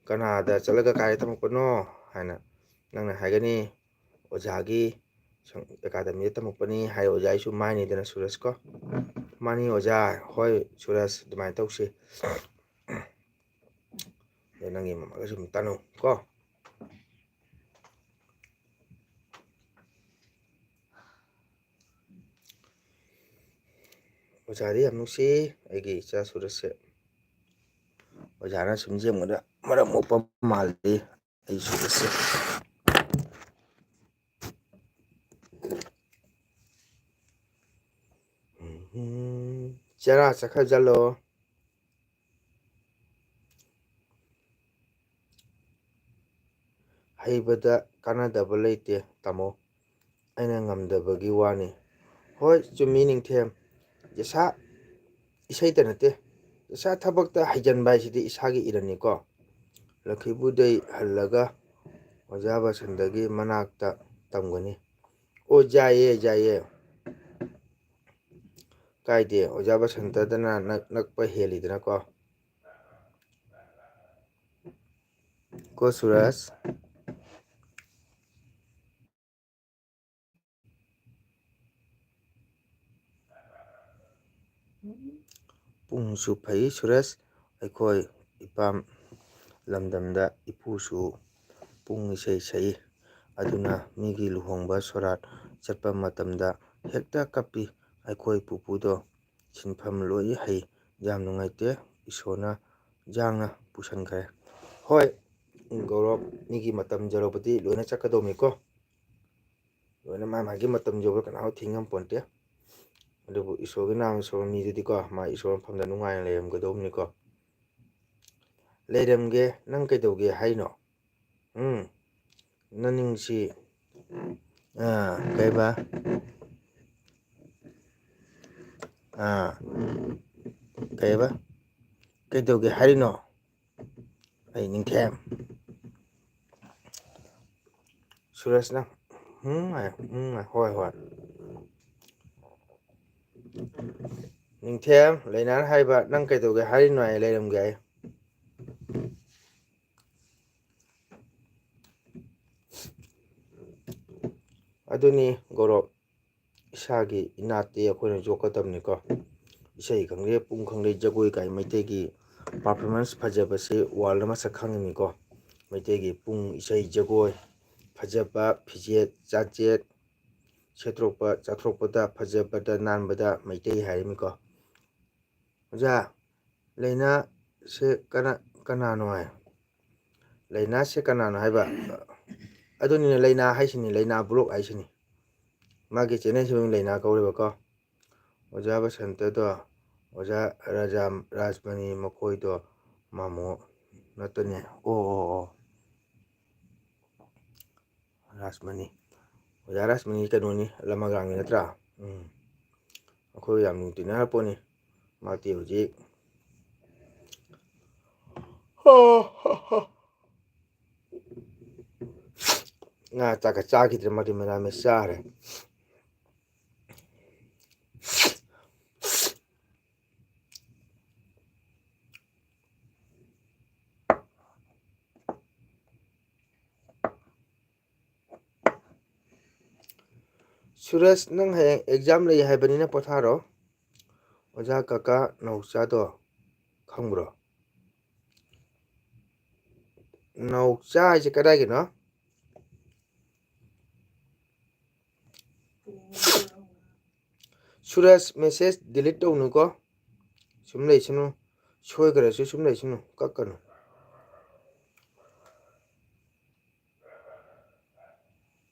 ꯀꯅꯥꯗ ꯆꯠꯂꯒ ꯀꯥꯏꯗ ꯇꯝꯃꯛꯄꯅꯣ ꯍꯥꯏꯅ ꯅꯪꯅ ꯍꯥꯏꯒꯅꯤ, ꯑꯣꯖꯥꯒꯤ ꯑꯦꯀꯥꯗꯃꯤꯗ ꯇꯝꯃꯛꯄꯅꯤ ꯍꯥꯏ ꯑꯣꯖꯥ, ꯑꯩꯁꯨ ꯃꯥꯏꯅꯤꯗꯅ ꯁꯨꯔꯖ ꯀꯣ꯫ ꯃꯥꯅꯤ ꯑꯣꯖꯥ, ꯍꯣꯏ ꯁꯨꯔꯖ, ꯑꯗꯨꯃꯥꯏꯅ ꯇꯧꯁꯤ꯫ ꯑꯗꯣ ꯅꯪꯒꯤ ꯃꯃꯥꯒꯁꯨ ꯑꯗꯨꯝ ꯇꯥꯅꯧ ꯀꯣ꯫ ꯑꯣꯖꯥꯗꯤ ꯌꯥꯝ ꯅꯨꯡꯁꯤ, ꯑꯩꯒꯤ ꯏꯆꯥ ꯁꯨꯔꯖꯁꯦ꯫ ꯑꯣꯖꯥꯅ ꯁꯨꯝ ꯌꯦꯡꯕꯗ ꯃꯔꯝ ꯃꯣꯛꯄ ꯃꯥꯜꯂꯤ ꯑꯩ ꯁꯨꯔꯖꯁꯦ꯫ ꯎꯝ, ꯆꯦꯔꯥ ꯆꯠꯈ꯭ꯔꯖꯥꯠꯂꯣ? ꯍꯩꯕꯗ ꯀꯥꯟꯅꯗꯕ ꯂꯩꯇꯦ ꯇꯥꯃꯣ, ꯑꯩꯅ ꯉꯝꯗꯕꯒꯤ ꯋꯥꯅꯤ꯫ ꯍꯣꯏ, ꯆꯨꯝꯃꯤ ꯅꯤꯡꯊꯦꯝ, ꯏꯁꯥ ꯏꯁꯩꯇ ꯅꯠꯇꯦ, ꯏꯁꯥ ꯊꯕꯛꯇ ꯍꯩꯖꯤꯟꯕ ꯍꯥꯏꯁꯤꯗꯤ ꯏꯁꯥꯒꯤ ꯏꯔꯟꯅꯤꯀꯣ꯫ ꯂꯛꯈꯤꯄꯨꯔꯗꯩ ꯍꯜꯂꯒ ꯑꯣꯖꯥ ꯕꯁꯟꯇꯒꯤ ꯃꯅꯥꯛꯇ ꯇꯝꯒꯅꯤ꯫ ꯑꯣ, ꯌꯥꯏꯌꯦ, ꯌꯥꯏꯌꯦ꯫ ꯀꯥꯏꯗꯦ, ꯑꯣꯖꯥ ꯕꯁꯟꯇꯗꯅ ꯅꯛ-, ꯅꯛꯄ ꯍꯦꯜꯂꯤꯗꯅꯀꯣ꯫ ꯀꯣ ꯁꯨꯔꯖ꯫ ꯄꯨꯡꯁꯨ ꯐꯩ ꯁꯨꯔꯖ, ꯑꯩꯈꯣꯏ ꯏꯄꯥꯝ ꯂꯝꯗꯝꯗ ꯏꯄꯨꯁꯨ ꯄꯨꯡ ꯏꯁꯩ ꯁꯛꯏ꯫ ꯑꯗꯨꯅ ꯃꯤꯒꯤ ꯂꯨꯍꯣꯡꯕ ꯁꯣꯔꯥꯠ ꯆꯠꯄ ꯃꯇꯝꯗ ꯍꯦꯛꯇ ꯀꯞꯄꯤ꯫ ꯑꯩꯈꯣꯏ ꯄꯨꯄꯨꯗꯣ ꯁꯤꯟꯐꯝ ꯂꯣꯏ ꯍꯩ꯫ ꯌꯥꯝ ꯅꯨꯡꯉꯥꯏꯇꯦ, ꯏꯁꯣꯔꯅ ꯌꯥꯡꯅ ꯄꯨꯁꯟꯈ꯭ꯔꯦ꯫ ꯍꯣꯏ, ꯒꯧꯔꯕ, ꯃꯤꯒꯤ ꯃꯇꯝ ꯌꯧꯔꯕꯗꯤ ꯂꯣꯏꯅ ꯆꯠꯀꯗꯧꯅꯤꯀꯣ꯫ ꯂꯣꯏꯅ ꯃꯥ ꯃꯥꯒꯤ ꯃꯇꯝ ꯌꯧꯕ ꯀꯅꯥꯃ ꯊꯤꯡꯉꯝꯄꯣꯟꯇꯦ꯫ ꯑꯗꯨꯕꯨ ꯏꯁꯣꯔꯒꯤ ꯅꯥꯝ ꯁꯣꯟꯕ ꯃꯤꯗꯨꯗꯤꯀꯣ, ꯃꯥ ꯏꯁꯣꯔ ꯃꯐꯝꯗ ꯅꯨꯡꯉꯥꯏꯅ ꯂꯩꯔꯝꯒꯗꯧꯕꯅꯤꯀꯣ꯫ ꯂꯩꯔꯝꯒꯦ, ꯅꯪ ꯀꯩꯗꯧꯒꯦ ꯍꯥꯏꯅꯣ? ꯎꯝ, ꯅꯅꯤꯡꯁꯤ, ꯑꯥ, ꯀꯩꯕ? ꯑꯥ, ꯀꯩꯕ? ꯀꯩꯗꯧꯒꯦ ꯍꯥꯏꯔꯤꯅꯣ? ꯑꯩ ꯅꯤꯡꯊꯦꯝ꯫ ꯁꯨꯔꯖꯅ, "ꯎꯝ" ꯍꯥꯏ, "ꯎꯝ" ꯍꯥꯏ, "ꯍꯣꯏ, ꯍꯣꯏ"꯫ ꯅꯤꯡꯊꯦꯝ, ꯂꯩꯅꯥꯅ ꯍꯥꯏꯕ, "ꯅꯪ ꯀꯩꯗꯧꯒꯦ ꯍꯥꯏꯔꯤꯅꯣ?" ꯍꯥꯏ, "ꯂꯩꯔꯝꯒꯦ" ꯍꯥꯏ꯫ ꯑꯗꯨꯅꯤ ꯒꯧꯔꯕ, ꯏꯁꯥꯒꯤ ꯏꯅꯥꯠꯇꯤ ꯑꯩꯈꯣꯏꯅ ꯌꯣꯛꯀꯗꯕꯅꯤꯀꯣ꯫ ꯏꯁꯩ ꯈꯪꯗꯦ, ꯄꯨꯡ ꯈꯪꯗꯦ, ꯖꯒꯣꯏ ꯀꯥꯏ, ꯃꯩꯇꯩꯒꯤ performance ꯐꯖꯕꯁꯤ world ꯃꯁꯛ ꯈꯪꯉꯤꯅꯤꯀꯣ꯫ ꯃꯩꯇꯩꯒꯤ ꯄꯨꯡ, ꯏꯁꯩ, ꯖꯒꯣꯏ, ꯐꯖꯕ, ꯐꯤꯖꯦꯠ ꯆꯥꯖꯦꯠ, ꯁꯦꯠꯊꯣꯛꯄ ꯆꯥꯊꯣꯛꯄꯗ, ꯐꯖꯕꯗ ꯅꯥꯟꯕꯗ ꯃꯩꯇꯩ ꯍꯥꯏꯔꯤꯃꯤꯀꯣ꯫ ꯑꯣꯖꯥ, ꯂꯥꯏꯅꯥꯁꯦ ꯀꯅꯥ, ꯀꯅꯥꯅꯣ ꯍꯥꯏ? ꯂꯥꯏꯅꯥꯁꯦ ꯀꯅꯥꯅꯣ ꯍꯥꯏꯕ? ꯑꯗꯨꯅꯤꯅꯦ, ꯂꯥꯏꯅꯥ ꯍꯥꯏꯁꯤꯅꯤ, ꯂꯥꯏꯅꯥ ꯕ꯭ꯂꯣꯛ ꯍꯥꯏꯁꯤꯅꯤ꯫ ꯃꯥꯒꯤ ꯆꯦꯅꯦꯜꯁꯤ ꯃꯃꯤꯡ ꯂꯥꯏꯅꯥ ꯀꯧꯔꯦꯕꯀꯣ꯫ ꯑꯣꯖꯥ ꯕꯁꯟꯇꯗꯣ, ꯑꯣꯖꯥ ꯔꯥꯖꯥ, ꯔꯥꯖꯃꯅꯤ ꯃꯈꯣꯏꯗꯣ ꯃꯥꯃꯣ ꯅꯠꯇꯅꯦ꯫ ꯑꯣ, ꯑꯣ, ꯑꯣ꯫ ꯔꯥꯖꯃꯅꯤ꯫ ꯑꯣꯖꯥ ꯔꯥꯖꯃꯅꯤ ꯀꯩꯅꯣꯅꯤ, ꯂꯃꯒ꯭ꯔꯥꯝꯒꯤ ꯅꯠꯇ꯭ꯔꯥ? ꯎꯝ꯫ ꯑꯩꯈꯣꯏ ꯌꯥꯝ ꯂꯨꯅ ꯇꯤꯟꯅꯔ ꯄꯣꯠꯅꯤ꯫ ꯃꯥꯗꯤ ꯍꯧꯖꯤꯛ ꯉꯥ ꯆꯥꯛꯀ ꯆꯥꯈꯤꯗ꯭ꯔꯦ, ꯃꯥꯗꯤ ꯃꯦꯔꯥꯃꯦꯁ ꯆꯥꯔꯦ꯫ ꯁꯨꯔꯖ, ꯅꯪ ꯍꯌꯦꯡ exam ꯂꯩ ꯍꯥꯏꯕꯅꯤꯅ ꯄꯣꯊꯥꯔꯣ꯫ ꯑꯣꯖꯥ ꯀꯀꯥ ꯅꯥꯎꯆꯥꯗꯣ ꯈꯪꯕ꯭ꯔꯣ? ꯅꯥꯎꯆꯥ ꯍꯥꯏꯁꯦ ꯀꯗꯥꯏꯒꯤꯅꯣ? ꯁꯨꯔꯖ, message delete ꯇꯧꯅꯨꯀꯣ꯫ ꯁꯨꯝ ꯂꯩꯁꯅꯨ꯫ ꯁꯣꯏꯈ꯭ꯔꯁꯨ ꯁꯨꯝ ꯂꯩꯁꯅꯨ꯫ ꯀꯛꯀꯅꯨ꯫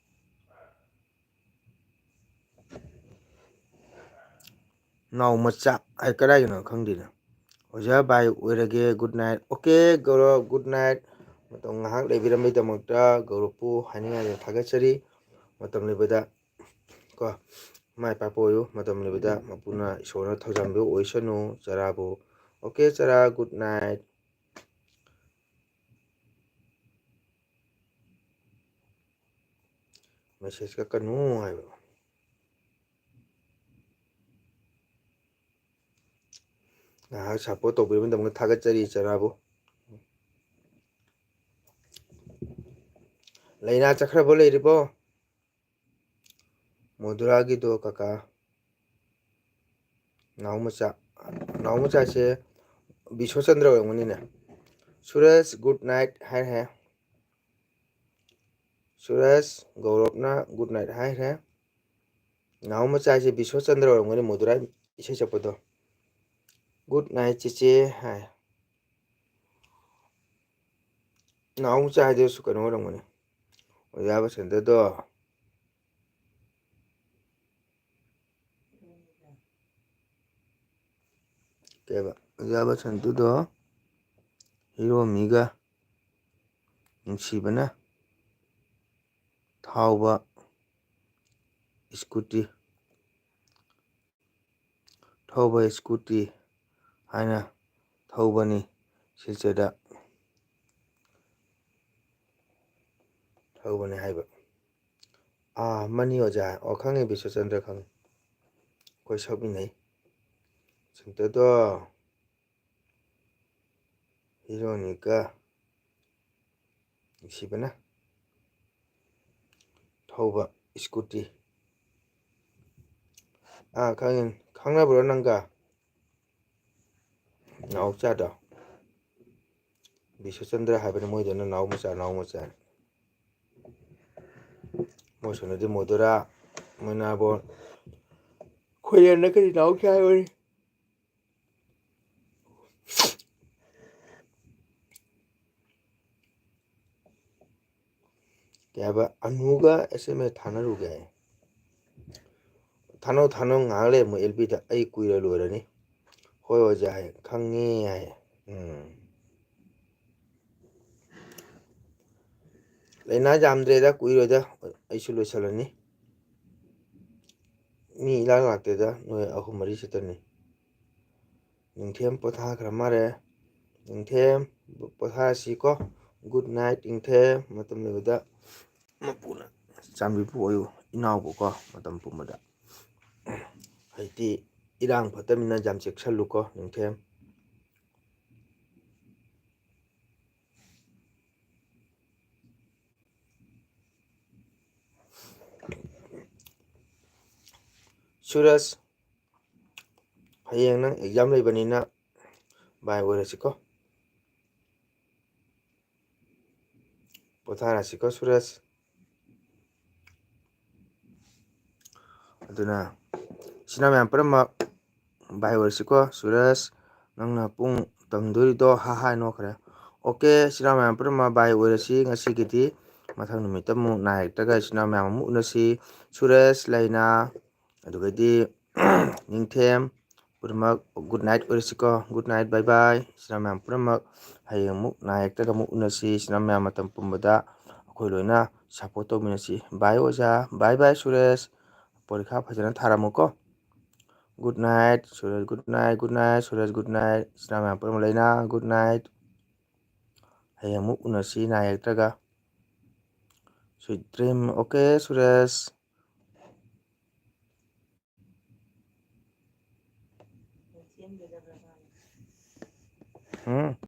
ꯅꯥꯎ ꯃꯆꯥ ꯍꯥꯏ ꯀꯗꯥꯏꯒꯤꯅꯣ ꯈꯪꯗꯦꯅꯦ꯫ ꯑꯣꯖꯥ, bye ꯑꯣꯏꯔꯒꯦ꯫ Good night꯫ Okay ꯒꯧꯔꯕ, good night꯫ ꯃꯇꯝ ꯉꯥꯏꯍꯥꯛ ꯂꯩꯕꯤꯔꯝꯕꯒꯤꯗꯃꯛꯇ ꯒꯧꯔꯕꯄꯨ ꯍꯥꯏꯅꯤꯡꯉꯥꯏ ꯊꯥꯒꯠꯆꯔꯤ꯫ ꯃꯇꯝ ꯂꯩꯕꯗ ꯀꯣ, ꯃꯥꯏ ꯄꯥꯛꯄ ꯑꯣꯏꯌꯨ꯫ ꯃꯇꯝ ꯂꯩꯕꯗ ꯃꯄꯨꯅ, ꯏꯁꯣꯔꯅ ꯊꯧꯖꯥꯟꯕꯤꯕ ꯑꯣꯏꯁꯅꯨ ꯆꯔꯥꯕꯨ꯫ Okay ꯆꯔꯥ, good night꯫ Message ꯀꯛꯀꯅꯨ ꯍꯥꯏꯕ꯫ ꯉꯥꯏꯍꯥꯛ support ꯇꯧꯕꯤꯔꯕꯒꯤꯗꯃꯛꯇ ꯊꯥꯒꯠꯆꯔꯤ ꯆꯔꯥꯕꯨ꯫ ꯂꯥꯏꯅꯥ ꯆꯠꯈ꯭ꯔꯕꯣ, ꯂꯩꯔꯤꯕꯣ? ꯃꯣꯗꯨꯔꯥꯒꯤꯗꯣ ꯀꯀꯥ, ꯅꯥꯎ ꯃꯆꯥ, ꯅꯥꯎ ꯃꯆꯥꯁꯦ ꯕꯤꯁꯣꯆꯟꯗ꯭ꯔ ꯑꯣꯏꯔꯝꯒꯅꯤꯅꯦ꯫ ꯁꯨꯔꯖ good night ꯍꯥꯏꯔꯦ꯫ ꯁꯨꯔꯖ, ꯒꯧꯔꯕꯅ good night ꯍꯥꯏꯈ꯭ꯔꯦ꯫ ꯅꯥꯎ ꯃꯆꯥꯁꯦ ꯕꯤꯁꯣꯆꯟꯗ꯭ꯔ ꯑꯣꯏꯔꯝꯒꯅꯤ, ꯃꯣꯗꯨꯔꯥ ꯏꯁꯩ ꯁꯛꯄꯗꯣ꯫ Good night ꯆꯦꯆꯦ ꯍꯥꯏ꯫ ꯅꯥꯎ ꯃꯆꯥ ꯍꯥꯏꯗꯨꯁꯨ ꯀꯩꯅꯣ ꯑꯣꯏꯔꯝꯒꯅꯤ, ꯑꯣꯖꯥ ꯕꯁꯟꯇꯗꯣ꯫ ꯀꯩꯕ? ꯑꯣꯖꯥ ꯕꯁꯟꯇꯗꯣ ꯍꯤꯔꯣꯃꯤꯒ ꯅꯨꯡꯁꯤꯕꯅ ꯊꯧꯕ ꯁ꯭ꯀꯨꯇꯤ, ꯊꯧꯕ ꯁ꯭ꯀꯨꯇꯤ ꯍꯥꯏꯅ ꯊꯧꯕꯅꯤ ꯁꯤꯜꯆꯔꯗ꯫ ꯊꯧꯕꯅꯤ ꯍꯥꯏꯕ꯫ ꯑꯥ, ꯃꯅꯤ ꯑꯣꯖꯥ꯫ ꯑꯣ, ꯈꯪꯉꯤ, ꯕꯤꯁ꯭ꯋꯆꯟꯗ꯭ꯔ ꯈꯪꯉꯤ꯫ ꯑꯩꯈꯣꯏ ꯁꯛꯃꯤꯟꯅꯩ꯫ ꯁꯦꯟꯇꯔꯗꯣ ꯍꯤꯔꯣꯅꯤꯒ ꯅꯨꯡꯁꯤꯕꯅ ꯊꯧꯕ ꯁ꯭ꯀꯨꯇꯤ꯫ ꯑꯥ, ꯈꯪꯉꯤ꯫ ꯈꯪꯅꯕ꯭ꯔꯣ ꯅꯪꯒ? ꯅꯥꯎꯆꯥꯗꯣ꯫ ꯕꯤꯁ꯭ꯋꯆꯟꯗ꯭ꯔ ꯍꯥꯏꯕꯅꯤ ꯃꯣꯏꯗꯨꯅ ꯅꯥꯎ ꯃꯆꯥ, ꯅꯥꯎ ꯃꯆꯥ꯫ ꯃꯣꯏ ꯁꯣꯝꯗꯗꯤ ꯃꯣꯗꯨꯔꯥ, ꯃꯣꯏꯅꯥꯕꯣꯟ꯫ ꯈꯣꯏꯔꯦꯟꯅ ꯀꯔꯤ ꯅꯥꯎꯆꯥ ꯍꯥꯏꯕꯅꯤ? ꯀꯩ ꯍꯥꯏꯕ? ꯑꯅꯨꯒ ꯑꯦꯁ ꯑꯦꯝ ꯑꯦꯁ ꯊꯥꯅꯔꯨꯒꯦ ꯍꯥꯏ꯫ ꯊꯥꯅꯧ, ꯊꯥꯅꯧ, ꯉꯥꯏꯍꯥꯛ ꯂꯩ ꯑꯃꯨꯛ ꯑꯦꯜ ꯄꯤꯗ꯫ ꯑꯩ ꯀꯨꯏꯔ ꯂꯣꯏꯔꯅꯤ꯫ ꯍꯣꯏ ꯑꯣꯖꯥ ꯍꯥꯏ, ꯈꯪꯉꯦ ꯍꯥꯏ꯫ ꯎꯝ꯫ ꯂꯥꯏꯅꯥ ꯌꯥꯝꯗ꯭ꯔꯦꯗ, ꯀꯨꯏꯔꯣꯏꯗ, ꯑꯩꯁꯨ ꯂꯣꯏꯁꯤꯜꯂꯅꯤ꯫ ꯃꯤ ꯏꯂꯥꯛ ꯂꯥꯛꯇꯦꯗ, ꯅꯣꯏ ꯑꯍꯨꯝ ꯃꯔꯤ ꯈꯛꯇꯅꯤ꯫ ꯅꯤꯡꯊꯦꯝ ꯄꯣꯊꯥꯈ꯭ꯔ ꯃꯥꯜꯂꯦ꯫ ꯅꯤꯡꯊꯦꯝ ꯄꯣꯊꯥꯁꯤꯀꯣ꯫ Good night, ꯅꯤꯡꯊꯦꯝ꯫ ꯃꯇꯝ ꯂꯩꯕꯗ ꯃꯄꯨꯅ ꯆꯥꯟꯕꯤꯕ ꯑꯣꯏꯌꯨ, ꯏꯅꯥꯎꯕꯀꯣ, ꯃꯇꯝ ꯄꯨꯝꯕꯗ꯫ ꯍꯧꯖꯤꯛꯇꯤ ꯏꯔꯥꯡ ꯐꯠꯇꯕꯅꯤꯅ ꯌꯥꯝ ꯆꯦꯛꯁꯜꯂꯨꯀꯣ, ꯅꯤꯡꯊꯦꯝ꯫ ꯁꯨꯔꯖ, ꯍꯌꯦꯡ ꯅꯪ exam ꯂꯩꯕꯅꯤꯅ bye ꯑꯣꯏꯔꯁꯤꯀꯣ꯫ ꯄꯣꯊꯥꯔꯁꯤꯀꯣ ꯁꯨꯔꯖ꯫ ꯑꯗꯨꯅ ꯏꯆꯤꯟ ꯏꯅꯥꯎ ꯃꯌꯥꯝ ꯄꯨꯝꯅꯃꯛ bye ꯑꯣꯏꯔꯁꯤꯀꯣ꯫ ꯁꯨꯔꯖ, ꯅꯪꯅ ꯄꯨꯡ ꯇꯝꯗꯣꯔꯤꯗꯣ ꯍꯥ ꯍꯥ ꯅꯣꯛꯈ꯭ꯔꯦ꯫ Okay, ꯏꯆꯤꯟ ꯏꯅꯥꯎ ꯃꯌꯥꯝ ꯄꯨꯝꯅꯃꯛ bye ꯑꯣꯏꯔꯁꯤ ꯉꯁꯤꯒꯤꯗꯤ꯫ ꯃꯊꯪ ꯅꯨꯃꯤꯠꯇ ꯑꯃꯨꯛ ꯅꯥꯏꯔꯛꯇ꯭ꯔꯒ ꯏꯆꯤꯟ ꯏꯅꯥꯎ ꯃꯌꯥꯝ ꯑꯃꯨꯛ ꯎꯅꯁꯤ꯫ ꯁꯨꯔꯖ, ꯂꯩꯅꯥ, ꯑꯗꯨꯒꯩꯗꯤ ꯅꯤꯡꯊꯦꯝ ꯄꯨꯝꯅꯃꯛ good night ꯑꯣꯏꯔꯁꯤꯀꯣ꯫ Good night, bye bye꯫ ꯏꯆꯤꯟ ꯏꯅꯥꯎ ꯃꯌꯥꯝ ꯄꯨꯝꯅꯃꯛ ꯍꯌꯦꯡ ꯑꯃꯨꯛ ꯅꯥꯏꯔꯛꯇ꯭ꯔꯒ ꯑꯃꯨꯛ ꯎꯅꯁꯤ꯫ ꯏꯆꯤꯟ ꯏꯅꯥꯎ ꯃꯌꯥꯝ ꯃꯇꯝ ꯄꯨꯝꯕꯗ ꯑꯩꯈꯣꯏ ꯂꯣꯏꯅ support ꯇꯧꯃꯤꯟꯅꯁꯤ꯫ Bye ꯑꯣꯖꯥ, bye bye ꯁꯨꯔꯦꯁ꯫ ꯄꯔꯤꯈꯥ ꯐꯖꯅ ꯊꯥꯔꯝꯃꯨꯀꯣ꯫ Good night Suresh, good night, good night Suresh, good night꯫ ꯏꯆꯤꯟ ꯏꯅꯥꯎ ꯃꯌꯥꯝ ꯄꯨꯝꯅꯃꯛ ꯂꯩꯅꯥ, good night꯫ ꯍꯌꯦꯡ ꯑꯃꯨꯛ ꯎꯅꯁꯤ ꯅꯥꯏꯔꯛꯇ꯭ꯔꯒ꯫ Sweet dream꯫ Okay ꯁꯨꯔꯦꯁ꯫ ꯎꯝ꯫